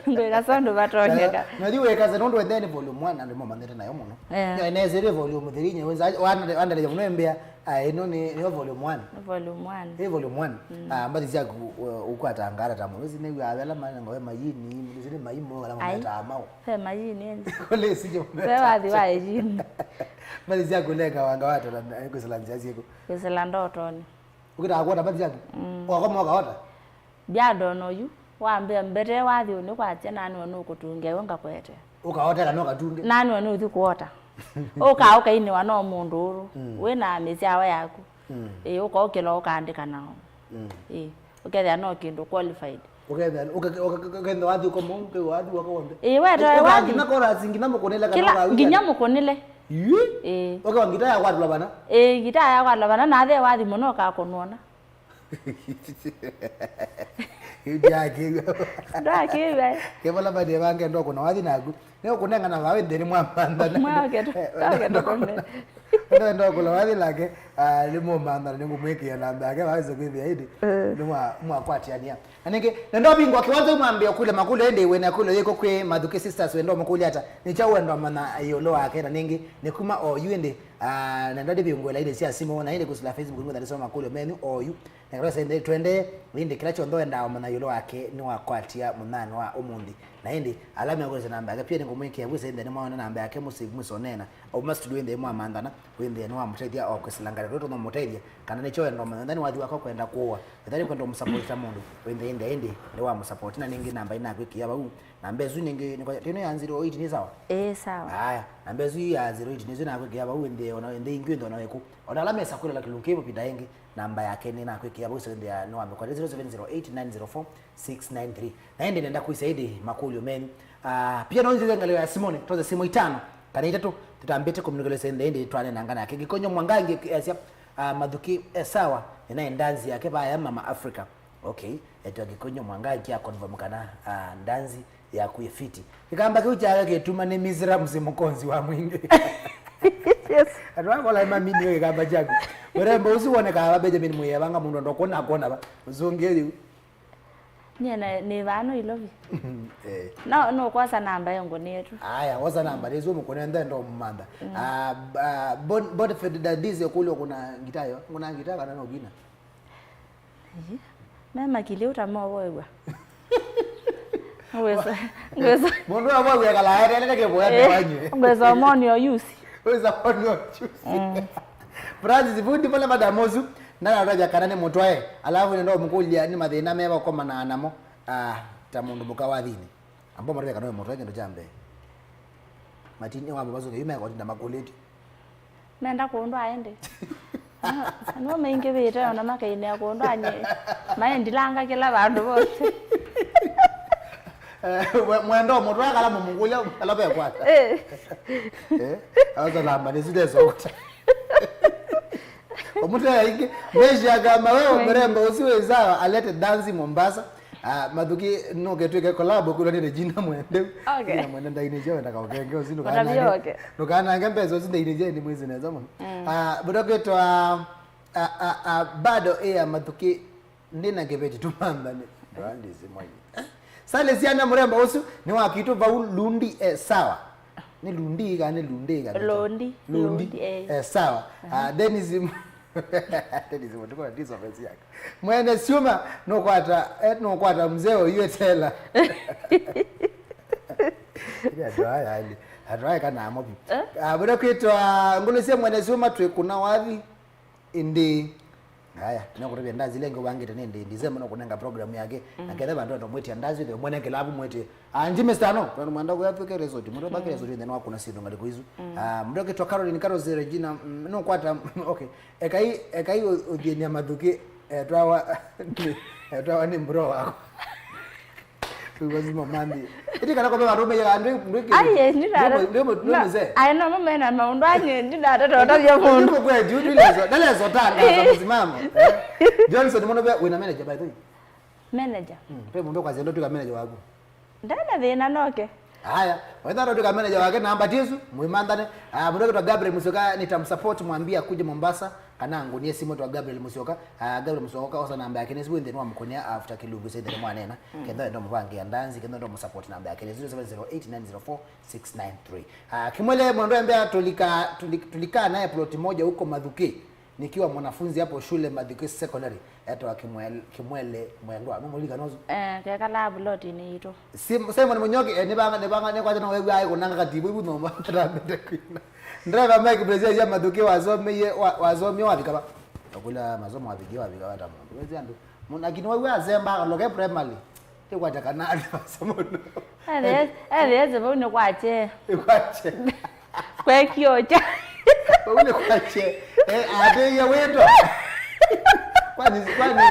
Ngwĩkasa ũndũ vatonyeka. Na, na yu wĩkasa nũndũ wendee nĩ volume one andũ momanyĩte nayo mũno. Eh. Nĩ, nesĩrĩ volume three nye wenza, wandeleja mũno embĩa, ah, ĩno nĩ, nĩ volume one. Nĩ volume one. Ĩ volume one. Mm. Ah, mbathi syaku, uh, ũkwatanga ata mũno. Ici nĩ wĩa vela mane ngoe mayini, ici nĩ maimo, ala Ai. Mameta mao. He mayini. Kole ici nĩ Ve wathi wa ejini. Mbathi syaku lenga wanga watala, eh, kwĩsĩla nzĩa syĩku. Kwĩsĩla ndotoni. Ũkĩtaa kwota mbathi syaku? Mm. Wakoma ũkaota? Ndyandona ũyu. Wambĩa mbete wathi ũnĩ kwatya naniwe nũkũtungĩa we ngakwetea. Ũkaote kana ũkatunge? Naniwe nũthi kũota. Ũka ũkainĩwa no mũndũ ũrũ. Mm. Wĩ na mĩsyawa yaku. Mm. Ĩĩ, ũkaũkĩla ũkaandĩka nao. Mm. Ĩĩ. Ũkethĩa no kĩndũ qualified. Ũkethĩa, ũke-, ũke-, ũke-, ũkethĩa wathi ũkoma, ũke wathi waka wonde. Ĩĩ, wetoe Ũka wathi. Nginya chorus, nginya mũkũnĩle kana Kila, ũkawia. Nginya mũkũnĩle. Yu? Ĩĩ. Ũke wa ngita ya kwatula bana. Ĩĩ, ngita ya kwatula bana, na athe wathi mũno ũkakũnwona. Yu ndakĩw'a. Ndakĩw'a. Kevola bani bange ndoko na wathi naku. Nĩ ũkũnengana vawe nthĩnĩ mwa manthana. Mwa oke tu, Eh, oke tu kome. Ndo ndo kula wathi lake, ah, nĩ mũmanthana nĩ ngũmwĩkĩa namba yake vawe sokwithi aidi. Eh. Nĩ mwa mwa kwatiania. Na ningĩ, na ndo bingwa kiwanza mwambie kule makule ende wena kule yeko kwe Mathuki sisters wendo mkule hata. Nĩ cha wendo mana yolo wake na ningĩ nĩ kuma o yu ende, ah, na ndadi bingwa ile sia simu na ile kusila Facebook ngwa ndisoma makule menu o yu. Na kĩla sende twende, ĩndĩ kĩla kyonthe wendaa ũmanya ĩũlũ wake nĩwakwatia mũthenya wa ũmũnthĩ. Na ĩndĩ, ala meũkũlĩsya namba yake, pia nĩngũmwĩkĩa vu sende nĩmwaona namba yake mũsĩ mwisonena. Auma studio ĩndĩ mwamanthana, wĩndĩ nĩwamũtethya o kwĩsĩla ngalĩko ĩla tũnomũtethya, kana nĩkyo wenda ũmanya, ethĩwa nĩ wathi wake kwenda kũũa, ethĩwa nĩ kwenda ũmũsapoti ta mũndũ, wĩndĩ ĩndĩ ĩndĩ nĩwamũsapoti, na nĩngĩ namba ĩnakwĩkĩa vau. Namba ĩsu nĩngĩ, nĩkwa-, ĩno ya zero eight nĩ sawa? Ĩĩ, sawa. Aya, namba ĩsu ya zero eight nĩsu nakwĩkĩa vau, wĩndĩ ona wĩndĩ ingĩ wĩndĩ ona wĩkũ. Ona ala mesa kwĩlola kĩlungu kĩĩ mavinda ĩngĩ, namba yake nĩnakwĩkĩa vau, so ĩndĩ nĩwamĩkwata zero seven zero eight nine zero four six nine three. Na ĩndĩ nenda kwĩsya ĩndĩ makũlyo menyu. Ah, pia no nzĩthe ngalĩko ya simũnĩ, tose simũ itano kana itatũ, tũtambĩte kũmũnĩkĩlĩsya ĩndĩ, ĩndĩ twanenanga nake. Ngĩkonyo Mwangangi esya, ah, Mathuki e sawa, nĩnaĩ ndanzi yake vaya Mama Africa. Okay, etwa Gĩkũyũ Mwangangi a confirm kana, ah, ndanzi yaku ĩ fiti. Kĩkamba kĩu kyake kĩtuma nĩ Misra msi mũkonzi wa mwingĩ. Yes. Andũ akola mamini yo kĩkamba kyaku. Mũrembo ũsu wonekaga va Benjamin Mwĩyavanga mũndũ ndo kuona kuona va. Ũsũngĩe yu. Nyie na nĩ vano Ilovi. Eh. No, no kwosa namba yangu nĩ yetu. Aya, osa namba, nĩsu mũkũne ndo mumanda. Mm. Ah, ah, Bon-, Bonfred Dadis kũlyo kuna ngita yo. Kuna ngita kana no vina. Ĩĩ, me makili ũtamovoew'a. Ngwĩsa, ngwĩsa. Mũndũ amwe wĩkala aetelele kĩvoya Eh, nĩwanywe. Ngwĩsa ũmonio yusi. Wĩsa ũmonio yusi. Mm. Francis, vundi pale madam ũsu, ndanatavya kana nĩ mũtwae. Alafu nenda ũmũkũlya nĩ mathĩna meva ũkomanaa namo. Ah, ta mũndũ mũka wathini. Ambao matavya kana nĩ mũtwae kĩndũ kya mbee. Matini wa mbazo yu meko tinda makũlĩtye. Menda kũndwa ĩndĩ. No maingĩvĩte ona makainĩa kũndwa nye. Maendilanga kĩla vandũ vothe. Eh, mwe-, mwenda mũtwe kala mũmũkũlya kala vekwata. Eh. Eh, aza namba nĩsu ndesokota. Omũtee aingĩ, meshiaga mawe Aingĩ. Mũrembo ũsu wĩ sawa, alete dance Mombasa. Ah, Mathuki, no ketwĩke collab kũla nĩ Regina Mwende. Okay. Regina Mwende ndainĩsya wenda kaũkenge ũsu. Ũtavyoke. Ndũkanange mbesa ũsu ndainĩsya nĩ mwĩsĩ nesa mũno. Mm. Ah, mũndũ kwĩtwa, ah, ah, ah, bado ĩa Mathuki, ndĩ na kĩveti tũmambane. Ndwandĩsĩ mwaini. Sale siana mũrembo ũsu, nĩ wakitũ vau Lundi, eh, sawa. Nĩ Lundi kana nĩ Lundi kana? Lundi. Lundi. Lundi, eh. Eh, sawa. Ah, Dennis M-, Dennis Mutuku na Dennis Ofesi yake. Mwene Syuma, nũkwata, eh, nũkwata mzee ũyũ etela. Ĩla andũ aya, ali, andũ aya kana mobi. Eh? Ah, bora kwitwa ngulu cia Mwene Syuma twĩ kuna wathi. Ĩndĩ. Haya, no kũtavya ndazi ile ngĩ ũvangĩte nĩ ĩndĩ. December no kũnenga program yake. Mm. Na ketha vandũ ndo mwĩtia ndazi, mwene kilabu mwĩtie. Ah, ndi Mister No, tondũ mwenda kuya tuke resort. Mũndũ baki resort nthĩnĩ wa kuna syĩndũ ngalĩko isu. Mm. Ah, mũndũ akĩtwa Caroline Carol Regina, mm, no kwata, okay. Ekai, ekai ũ-, ũthienia mathuki, eh, twawa, eh, twawa nĩ bro wako. Kwĩw'a zima manthi. Ĩti kana kwa vandũ meya ndĩ, ndĩ kĩ-, Aye, nĩ ndĩ, ndĩ, ndĩ, ndĩ na, mzee. Aye, no mama ena maũndũ anye, ndi na tata ũtavya mũndũ. Ndĩ kwa juu, ndĩ lezo, ndĩ lezo ta, na msimamo. Eh? Johnson, mũno be, wĩna manager by the way. Manager. Mm, pe mũndũ kwa zendo tuka manager waku. Ndana thĩna noke. Haya, wenda ndo tuka manager wake namba tisu, muimanthane. Ah, mũndũ akĩtwa Gabriel Musyoka, nitamsupport, mwambie akuje Mombasa, kana ngunie simu twa Gabriel Musyoka. Ah, Gabriel Musyoka, osa namba yake nĩ simu nthĩnĩ wa mũkũnia after Kĩlungu sendere mwanena. Mm. Kenda ndo mũvange ya ndanzi, kenda ndo mũsupport namba yake nĩ zero seven zero eight nine zero four six nine three. Ah, Kimwele Mwendwa ambia tulika, tulika, tulika naye plot moja huko Madhuki. Nikiwa mwanafunzi hapo shule Madhuki Secondary, etawa Kimwele, Kimwele Mwendwa. No mũlika nozu. Eh, kekala plot-inĩ yitũ. Sim-, Simon Munyoki, eh, nĩvanga, nĩvanga, nĩkwata no wĩw'a aĩ kũnanga katibu ibu no matambete kwina. Driver Mike Brazil ya Madhuki wasomie, wa-, wasomie wavika va. Akula masomo waviki, wavika vata mũndũ. Wezi andũ. Mũndũ, lakini wĩw'a azemba, loke primary. Tĩkwata kana alivasa mũno. Ethĩe-, ethĩe vau nĩ kwache. Nĩ kwache. Kwekiocha. Vau nĩ kwache. Eh, atĩie wĩto. Kwani, kwani,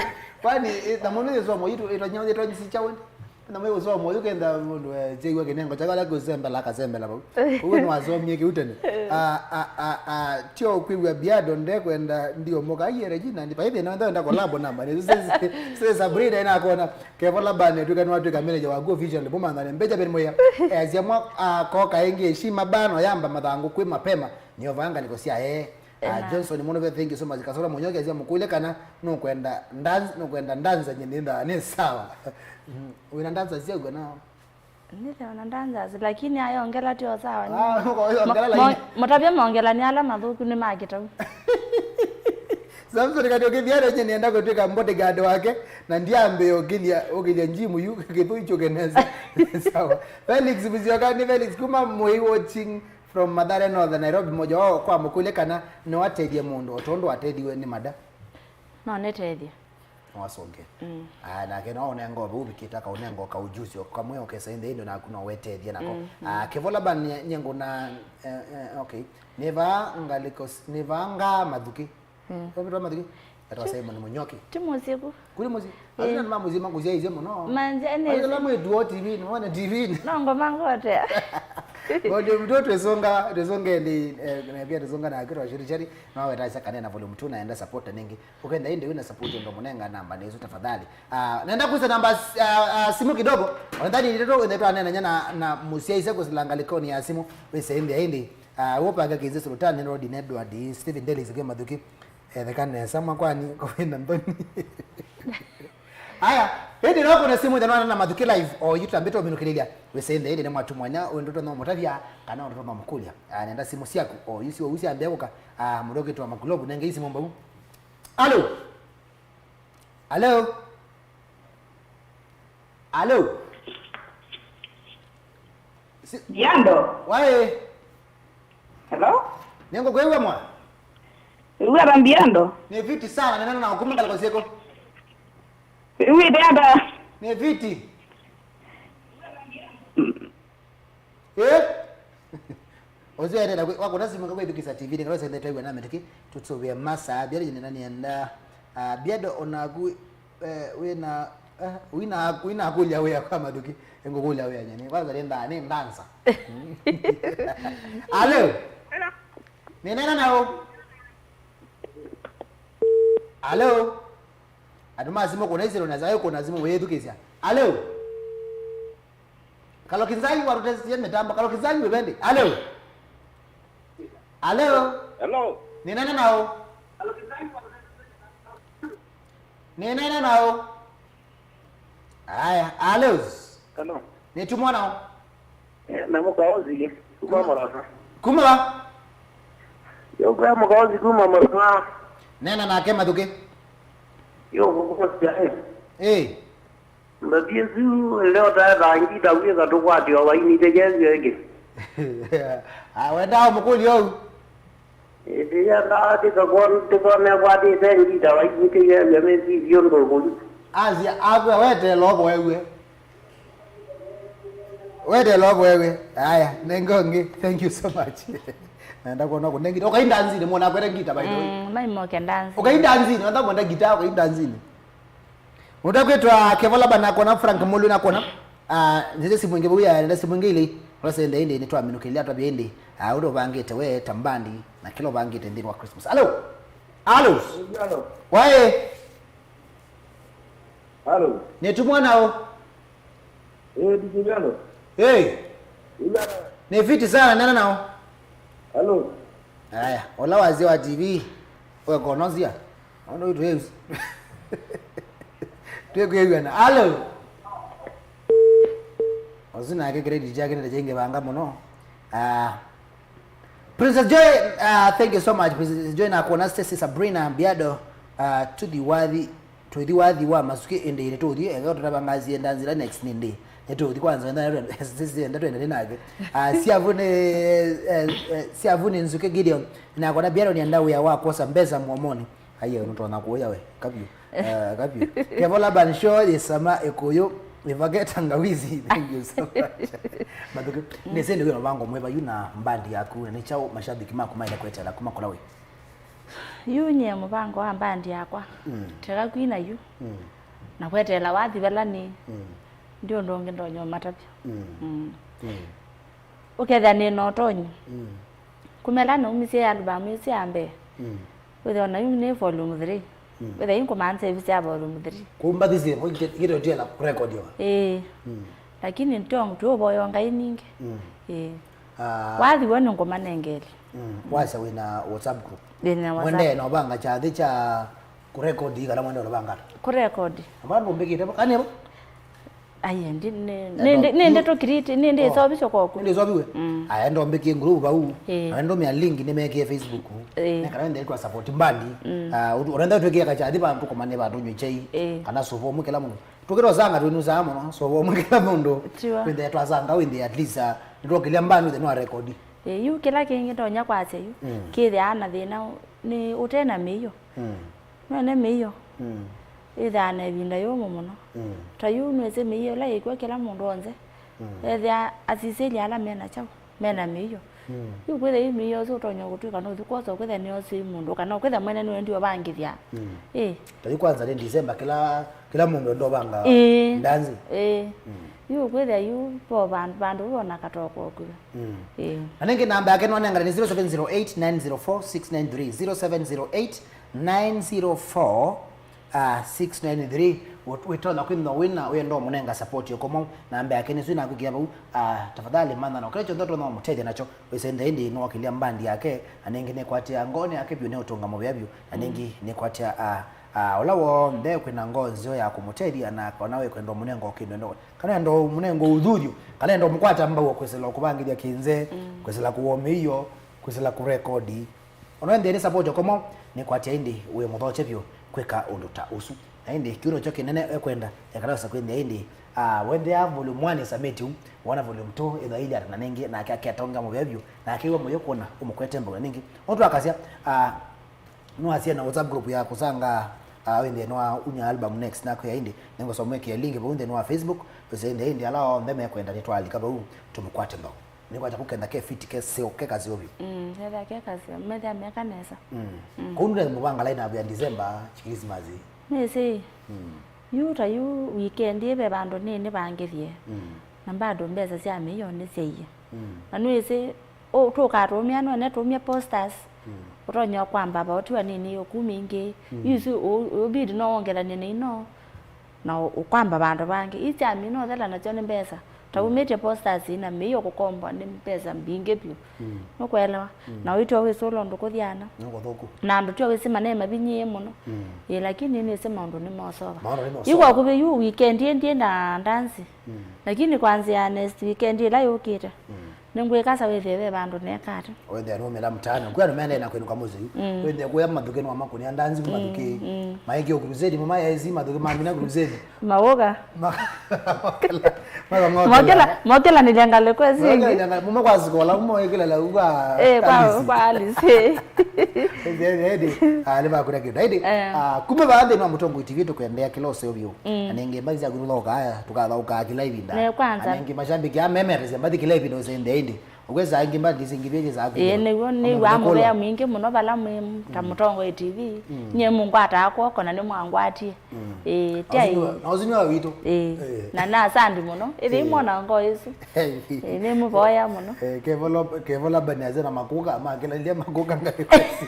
kwani, eh, na mũno yĩsomo yitũ, ĩtonya, ĩtonya sicha wende. Na mwe ũsomo ũyũ kenda mũndũ, eh, cheiwa kĩnengo chaka la kũsembela, akasembela vau. Ũguo nĩ wasomie kĩu tene. Ah, ah, ah, ah, tio kwĩw'a biado ndekwenda ndio moka. Aiye Regina, ni paithi na wenda collab namba. Ni se, se, se Sabrina ina kona. Kevo Labani, tuka nwa tuka manager waku officially, mumanthane. Benjamin Moya, eh, azia mwa, ah, koka ingi, heshima bano, yamba mathangu kwi mapema, nĩyo vanga nĩko sya, eh. Ah, Johnson Munuve, thank you so much. Kasora Munyoki azia mũkũlye kana nũkwenda ndanza, nũkwenda ndanza nye nĩ nda, nĩ sawa. Mm, wĩna ndanza syaku na? Nĩthe ona ndanza, lakini ayongela tio sawa. Ah, nũko yongela lakini. Mũtavya mongela nĩ ala mathuku nĩ makitau. Samson Kati ũkĩthia rĩngĩ nĩenda kũtwĩka bodyguard wake, na ndiambe ũkĩlya, ũkĩlya gym yu, kĩthũi kyũke nesa. Sawa. Felix Musyoka, ni Felix kuma Moi watching from Mathare North, Nairobi. Moja wao kwa mũkũlye kana no atethie mũndũ, o tondũ atethie nĩ mada. No nĩtethie. No asonge. Mm. Ah, nake no ũnenga ũvĩkĩta ka ũnenga ka ujuzi, kamwe ũkesa ĩndĩ ĩndĩ naku no wetethie nako. Mm, mm. Ah, Kevo Labani nye-, nyengo na, eh, eh, okay. Nĩva ngaliko s-, nĩva nga mathuki. Mm. Kwa vitu mathuki. Etawa Simon Munyoki. Ti mũsyĩ ku. Kuli mũsyĩ. Eh. Azina nĩ ma mũsyĩ makũsyaisye mũno. Manze, nĩ- Azina mwĩtu o T V-inĩ, wone T V-inĩ. No ngoma ngotea. Ndio mtu twĩsũnga, twĩsũnge ndi, eh, na pia twĩsũnga na akitwa shiri shiri. No wetasya kanena volume two na enda support nĩngĩ. Ũkenda ĩndĩ wĩna support ndo mũnenga namba nĩ isu tafadhali. Ah, nenda kwĩsa namba, ah, ah, simu kidogo. Onethani ndito wende twanenanya na, na mũsyaisye kũsilanga likoni ya simu. Wĩse ĩndĩ ĩndĩ. Ah, wopanga kĩnzĩ Sultan, Rodin Edward, Stephen Dennis Kimathuki. Etheka nesa makwani kũvĩna nthoni. Aya, ĩndĩ no kuna simu ĩthanwana na Mathuki live, o yu tambĩte ũminũkĩlĩlya. Wĩse ĩndĩ ĩndĩ nĩ mwatu mwanya, ũndũ tũno mũtavya, kana ũndũ tũno mũkũlya. Ah, nenda simu syaku, o yu siwa usiambia kũka, ah, mũndũ ũkĩtwa Makulovu, nenge ĩ simu mbau. Alo? Alo? Alo? Si- Biando. Wae. Hello? Nengo kwewe mwa? Uwe Biando. Ni fiti sana, nena na ukuma kaliko sieko. Uwe dada. Ni fiti. Mm. Eh? Ozi ene na wakona simu ngwe dukisa T V ni kawesa nde taiwa na metiki. Tutsovia masa biari nena nienda. Ah, biado onagu, eh, wina, eh, wina, wina kulia wea kwa Mathuki. Ngo kulia wea nyani. Kwanza nenda ni ndanza. Alo. Hello. Ni nena nao. Alo. Atuma simu kuna isiro na zayo kuna simu wetukisia. Alo. Kalo Kinzali warutesiye mitambo. Kalo Kinzali wivende. Alo. Alo. Hello. Ni nene nao. Ni nene nao. Aya, alo. Hello. Ni tumwa nao. Eh, na Mukaozi kuma Marasa. Kuma wa? Yo kwa Mukaozi kuma Marasa. Neena nake Mathukĩ. Yo kũkũsya ĩ. Ĩĩ. Mbathi ĩsu leo taethaa ngita wĩka tũkwatĩo vainĩte kyethio ĩngĩ. Ah, wendaa ũmũkũlya ũu? Ĩtĩya ndaa tĩkakona kwatĩte ngita vainĩte kyethio mĩsisyo ndũkũlu. Asya akwĩa weteela ũvoew'e. Weteela ũvoew'e. Aya, nenga ũngĩ. Thank you so much. Naenda kuona kũnengita. Ũkai ndanzinĩ, mwana akwete ngita, by the way. Mm, maimoke ndanzi. Ũkai ndanzinĩ, wenda kwenda ngita, ũkai ndanzinĩ. Mũndũ akwĩtwa Kevo Laban nakona, Frank Mulu nakona. Ah, nzĩte simu ĩngĩ vau ya, nenda simu ĩngĩ ilĩ. Ũla sende ĩndĩ nĩtwaminũkĩlya twavya ĩndĩ. Ah, ũndũ ũvangĩte we ta mbandi na kĩla ũvangĩte nthĩnĩ wa Christmas. Alo. Alo. Alo. Waĩ. Alo. Nĩ tumwa nao. Eh, ndikĩvelo. Hey. Ila. Nĩ fiti sana, nena nao. Alo. Aya, ũla wazia wa T V wekonosia. Ono itu yeus. Twĩkwĩw'ana. Alo. Ũsu nake credit yake nĩ kyaingĩ vanga mũno. Ah, Princess Joy, uh, thank you so much Princess Joy. Nakuona Stacy, Sabrina Biado, uh, tuthi wathi, tuthi wathi wa Masuki ĩndĩ nĩtũthi eka tũtavangasie ndanzira next nĩndĩ nĩtũthi kwanza enda twende nake. Uh, Siavu nĩ, eh, eh, Siavu nĩ Nzuke Gideon. Nakuona Biado nĩenda wĩa wa kwosa mbesa mũomoni. Aiye, nũtonya kũya we. Kapyu. Eh, kapyu. Kevo Laban show yĩsama ĩkũyũ ĩvaketa ngawizi. Thank you so much. Mathuki. Nĩsĩ nĩ wĩna vango mweva yu na mbandi yaku na nĩ kyaũ mashabiki maku maenda kwetela kuma kũla wĩ? Yu nyie mũvango wa mbandi yakwa. Mm. Teka kwina yu. Mm. Na kwetela wathi vala nĩ. Mm. Ndi ũndũ ũngĩ ndonya ũmatavya. Mm. Mm. Mm. Ũkethĩa nĩ na ũtonyi. Mm. Kumela naumisye albamu ĩsu ya mbee. Mm. Wĩthĩwa nayu nĩ volume three. Mm. Wĩthĩa yu ngũmaanisya ĩvisi ya volume three. Kũu mbathi syĩ vo ikĩtotiela kũrekodiwa. Ĩĩ. Mm. Lakini tyo tũũvoya Ngai ningĩ. Mm. Ĩĩ. Ah. Wathi w'o nĩngũmanengeelya. Mm. Wasya wĩna WhatsApp group. Wĩna WhatsApp. Mwendee na ũvanga kyathĩ kya kũrekodi kana mwendee ũvanga ata? Kũrekodi. Amba ndũmbĩkĩte vo. Kani vo? Aye, ndi, ni, ni, ni, ni ndeto kiriti, ni ndi sobi syo koku. Ni sobi we. Mm. Aya ndombekie group vau. Eh. Na ndomia link ni mekie Facebook. Eh. Ni kana ndetwa support bandi. Mm. Ah, utu, urenda twekia kachathi bantu komane bantu nywe chai. Eh. Kana sobo mu kila mundu. Tukiro zanga twinu za muno, sobo mu kila mundu. Tiwa. Wende twazanga wende at least, ah, ndokilia mbani the no record. Eh, yu kila kingi ndonya kwasya yu. Mm. Kithia na thina ni utena miyo. Mm. Nĩwene mĩio. Mm. Ĩthaa na ĩvinda yũmũ mũno. Mm. Ta yu nĩwĩsĩ mĩio ĩla yĩkw'o kĩla mũndũ onthe. Mm. Ethĩa asisĩli ala mena kyaũ, mena mĩio. Mm. Yu kwĩthĩa yu mĩio ũsu ũtonya kũtw'ĩka nũthi kwosa ũkwĩthĩa nĩosĩ mũndũ, kana ũkwĩthĩa mwene nĩwendi ũvangĩthya. Mm. Ĩ. Ta yu kwanza nĩ December, kĩla, kĩla mũndũ enda ũvanga. Ĩ. Ndanzi. Ĩ. Mm. Yu kwĩthĩa yu po vandũ, vandũ vona katoko ũkwĩthĩa. Mm. Ĩĩ. Na nĩngĩ namba yake nwanengane nĩ zero seven zero eight nine zero four six nine three, zero seven zero eight nine zero four six nine three. Wĩtonya kwĩthĩwa wĩna wĩenda ũmũnenga support yokomau, namba yake nĩsu nakwĩkĩa vau. Ah, tafadhali mantha na kĩla kyonthe ũtonya ũmũtethya nakyo. Wĩsende ĩndĩ nĩwakĩlya mbandi yake, na nĩngĩ nĩkwatĩa ngoonĩ yake vyũ, nĩũtũnga mũvea vyũ, na nĩngĩ nĩkwatĩa, ah, ah, ũla w'onthe kwĩna ngoo nzeo ya kũmũtethya, na kana wĩkwenda ũmũnenga o kĩndũ enda Kana enda mũnengo ũthuthyo, kana enda mũkwata mbau kwĩsĩla kũvangĩthya kĩnze, mm, kwĩsĩla kũwomĩio, kwĩsĩla kũrekodi. Ona ĩndĩ nĩ support okomo, nĩ kwatya ĩndĩ wĩ mũthokye vyũ kwĩka ũndũ ta ũsu. Na ĩndĩ kĩu nokyo kĩnene ekwenda, ekala wesa kwĩnthĩa ĩndĩ, ah, wendea volume one ĩsamĩtye u, wona volume two ĩthaĩlya na nĩngĩ, nake aketonga mũvea vyũ, na akĩw'a mũyo kwona ũmũkwete mbau na nĩngĩ. Ũndũ akasya, ah, Nĩwasya na WhatsApp group ya kũsanga, ah, wĩ nthĩnĩ wa Unya album next, nakwĩa ĩndĩ nĩngũsomwekie link vau nthĩnĩ wa Facebook, wĩsĩ ĩndĩ ĩndĩ ala onthe mekwenda nĩtwalika vau tũmũkwate mbau. Nĩkwakya kũkenda ke fit, ke seo, ke kaseo vyũ. Mm, kethĩa ke kaseo, methĩa meka nesa. Mm. Mm. Kũu nũte mũvanga line up ya December, Christmas. Nĩsĩ. Mm. Yu ta yu weekend ĩ ve vandũ nĩnĩvangĩthye. Mm. Na bado mbesa sya mĩio nĩsyaie. Mm. Na nĩwĩsĩ Ũ, tũkatũmĩa, no ne tũmye posters. Mm. Ũtonya kwamba vaũtiwa nini ũkumi ingĩ. Mm. Yu isu ũ, ũbidi no wongelany'e na ino. Na ũ, ũkwamba vandũ vangĩ. Ii sya mĩio no thela nasyo nĩ mbesa. Ta, mm, umĩtye posters ina mĩio kũkombwa nĩ mbesa mbingĩ vyũ. Mm. Nũkũelewa? Mm. Na ũitwa wĩsũla ũndũ kũthiana. Nĩ kũthũku. Na andũ tio wĩsĩ mane mavinyĩe mũno. Mm. Ĩ, lakini nĩsĩ maũndũ nĩ mosova. Maũndũ nĩ mosova. Yu kwa kũvĩ yu weekend ĩ ndiĩ na ndansi. Mm. Lakini kwanzĩa next weekend ĩla yũkĩte. Mm. Nĩngwĩkasa wĩthĩe ve vandũ neeka ata. Wĩthĩa nũmĩla mtaani. Kwĩ andũ maendee na kwĩnũka mũsyĩ. Mm. Wĩthĩa kũya mathukĩ nĩwamakũnĩa ndanzi ku mathukĩ. Mm. Maĩkĩe crusade, mama yaĩsi mathukĩ mangina crusade. Maũka. Ma-, mokĩla, mokĩla, mokĩla. Mokĩlanĩlya ngalĩko ĩsu ĩngĩ. Mokĩlanĩlya ngalĩko, muma kwa sikola, muma wĩkĩla lau kwa, eh, kwa Alice. Kwa Alice, eh. Ĩndĩ, ĩndĩ, ah, nĩmakũna kĩndũ. Ĩndĩ, eh, ah, kuma vaa nthĩnĩ wa Mũtongoi T V tũkũendea kĩla ũseo vyũ. Mm. Na nĩngĩ mbathi syaku tũthaũkaa, tũkathaũkaa kĩla ĩvinda. Na kwanza. Na nĩngĩ mashabiki a memetesia mbathi kĩla ĩvinda ũsende ĩndĩ. Ũkwĩsa angĩ mbathi singĩ vĩkĩsaa kwĩthĩwa. Ĩĩ, nĩw'o, nĩw'o mũvea mwingĩ mũno vala mwĩ ta Mũtongoi T V. Mm. Nyie mũngwataa kw'oko na nĩmwangwatie. Mm. Ĩĩ, ti ai. Na ũsu nĩ wa witũ. Ĩĩ. Ĩĩ. Na nasandi mũno. Ĩthĩ, ĩĩ, imwona ngoo ĩsu. Ĩĩ, nĩmũvoya mũno. Ĩĩ, kevola, kevola bani aze na makuka, makĩlanĩlya makuka ngalĩko ĩsu.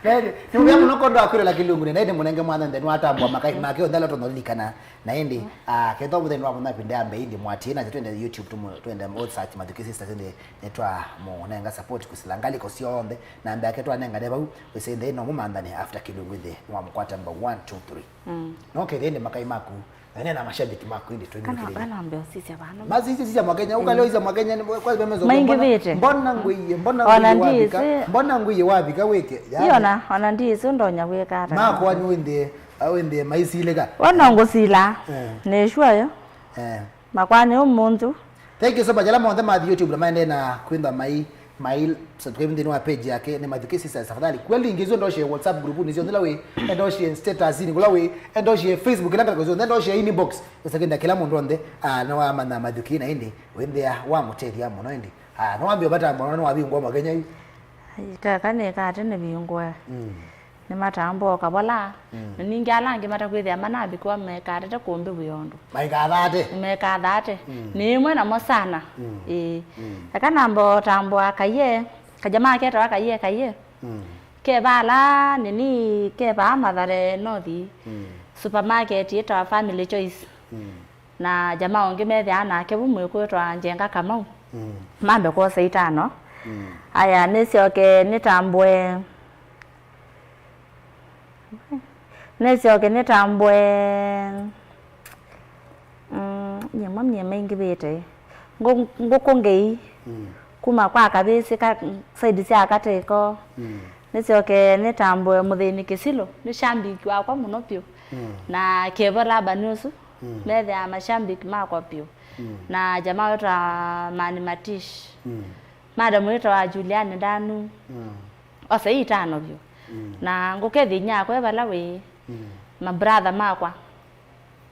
Nĩndĩ, nĩũvea mũno kondo akwĩlela kĩlungu, nĩndĩ mũnenge mwana nthenu atambwa makai make onthe ala tũnolilikana. Na ĩndĩ, ah, kethwa mũthenya wa mũthenya ĩvinda ya mbee ĩndĩ mwatie na twende YouTube tumu-, twende all search Mathukĩ Sisters ĩndĩ nĩtwamũnenga support kũsila ngalĩko syonthe. Namba yake twanengane vau, wĩsĩ nthĩ no mũmanthane after kĩlungu ĩthĩ nĩwamũkwata number one, two, three. Mm. No kethĩa ĩndĩ makai maku, na nena mashabiki maku ĩndĩ twĩnyũkĩrĩria. Kana, kana mbe ũsisya vano. Masisya sisya Mwakenya, ũkale ũsisya Mwakenya, ni kwa meme zo. Maingĩvĩte. Mbona, mbona ngwiye, mbona ngwiye wavika, mbona ngwiye wavika wĩke. Iyo na, ona ndiĩsĩ ndonya wĩka ata. Makwa nĩ wĩndĩ, wĩndĩ maisilĩka. Wana ngũsila. Eh. Nĩ sure yo. Eh. Makwa nĩ ũmũnthĩ. Thank you so much. Ala monthe mathi YouTube na maendee na kwĩntha mai, mai subscribe nthĩnĩ wa page yake nĩ Mathukĩ Sisters. Tafadhali, kweli ingĩ icio ndoshie WhatsApp group nĩ cio nthĩla wĩ, endoshie status nĩ kũla wĩ, endoshie Facebook ĩla ngalĩko cionthe, endoshie inbox. Ĩsakinda kĩla mũndũ onthe, ah, no amanya Mathukĩ na ĩndĩ wĩnthĩa wamũtethya mũno ĩndĩ. Ah, no wambie ũvata mũno no wavingwa Mwakenya yu. Ai, kaka nĩ kate nĩ vingwa. Mm. Nĩmatambũa o kavola. Mm. Na ningĩ ala angĩ matakwĩthĩa manavikĩwa mekatete kũmbĩw'ĩa ũndũ. Maikathate. Mekathate. Mm. Nĩ ĩmwe namo sana. Mm. Ĩĩ. Mm. Eka namba ũtambũa Kayie, kajamaa ketawa Kayie, Kayie. Mm. Ke vala nini, ke vaa Mathare North. Mm. Supermarket yĩtawa Family Choice. Mm. Na jamaa ũngĩ methĩaa nake vu mwĩkũĩtwa Njenga Kamau. Mm. Mambe kwosa itano. Mm. Aya, nĩsyoke nĩtambũe. Nĩsyoke nĩtambũe, mm, nyie mamie maingĩvĩte. Ngũ-, ngũkũ ngei. Mm. Kuma kwa Kavĩsĩ ka, side sya Katĩko. Mm. Nĩsyoke nĩtambũe Mũthĩni Kĩsilũ, nĩ shambiki wakwa mũno vyũ. Mm. Na Kevo Laban ũsu, mm, methĩaa mashambiki makwa vyũ. Mm. Na jamaa wĩtawa Mani Matish. Mm. Madam wĩtawa Juliani Ndanu. Mm. Ose itano vyũ. Mm. Na ngũkethya inyakwa e vala wĩ. Mm. Mabrother makwa.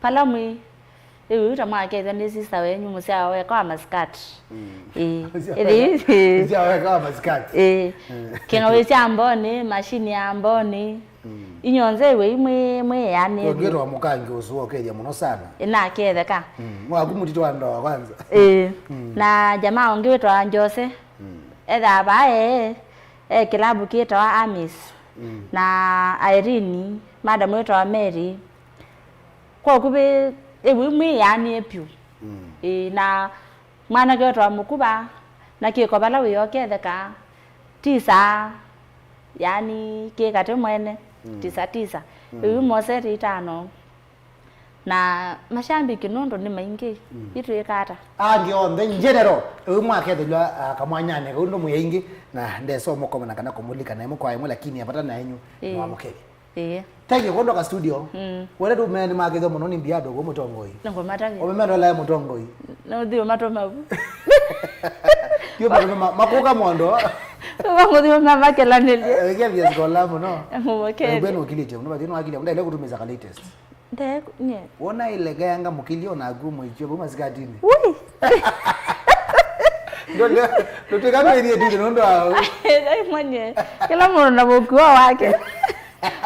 Pala mwĩ, ĩwĩu ta mwakethya nĩ sister wenyu mũsyawa weka wa masikati. Mm. Ĩĩ. Mũsyawa weka wa masikati. Ĩĩ. Mm. Kĩng'awĩ sya mbonĩ, mashini ya mbonĩ. Mm. Inyonthe ĩwĩi mwĩ, mwĩanĩthye. Ũngĩtwa mũkangi ũsu ũkethya mũno sana. Ĩnaketheka. Mm. Mwaku mũtito wa ndoa kwanza. Ĩĩ. Mm. Na jamaa ũngĩ wĩtawa Jose. Mm. Ethaa vaa ee, e kĩlavu kĩtawa Amis. Mm. Na Irene, madam wĩtawa Mary. Kwa ũkuvĩ, ĩw'ĩ mwĩanĩe vyũ. Mm. Ĩĩ, na mwanake wĩtawa Mũkuva, na kĩko vala wĩoketheka, tisa, yani, kĩ katĩ mwene, mm, tisa, tisa. Mm. Ĩw'ĩ mosete itano. Na mashambiki nũndũ nĩ maingĩ, mm, itwĩka ata? Angĩ onthe, in general, ĩw'ĩ mwakethelwa, ah, kamwanyanĩ kau ndũmwĩ aingĩ, na ndesa ũmũkomana kana kũmũlika na ĩmwe kwa ĩmwe, lakini avata na enyu, ĩĩ, nĩwamũkethya. Ĩĩ. Thank you, kũndũ ka studio. Mm. Wale tu mene maketho mũno nĩ mbia andũ kwa Mũtongoi. Nĩngũmatavya. Omemendo la Mũtongoi. No thiũ matoma vu. Yo matoma ma-, makuka mondo. Kwa mũthiũ makelanĩlye. Eh, kia vya skola mũno. Mũmũkethye. Eh, bwenu ũkilĩtye, mũno bathi no akilya, ndele kutumiza ka latest. Nde, nye. Wona ilegeanga mũkilio naku mũikio kuma sikatinĩ. Ui. Ndole, ndũtĩka twĩthie tu nũndũ wa. Ai mwenye. Kĩla mũndũ na mũkuo wake.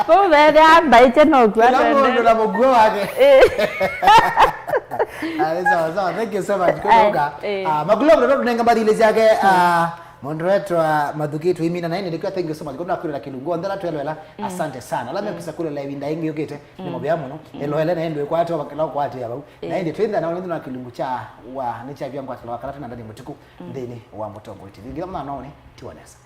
Kũu vethĩa mbaĩte no kua. Kĩla mũndũ na mũkuo wake. Eh. Ah, sawa, sawa. Thank you so much. Ai, kutoka. Eh. Ah, Makulovu ndo tunenga mbathi ile yake. Ah, Mũndũ wetwa Mathukĩ tũimina na ĩndĩ nĩkyo, thank you so much. Kũndũ akwĩrĩla kĩlungu onthe ala twelwela, mm, asante sana. Ala, mm, mekũsa kũlela ĩvinda ĩngĩ yũkĩte, mm, nĩ mavea mũno. Mm. Ĩloele na ĩndĩ ĩkwatwa vakĩla ũkwatĩa vau. Na, eh, ĩndĩ twĩntha na ũnĩthĩ na kĩlungu kya wa nĩ kya vya ngwatĩla wakala tena ndani mũtuku, mm, nthĩnĩ wa Mũtongoi T V. Ngitha mwana one, tiwa nesa.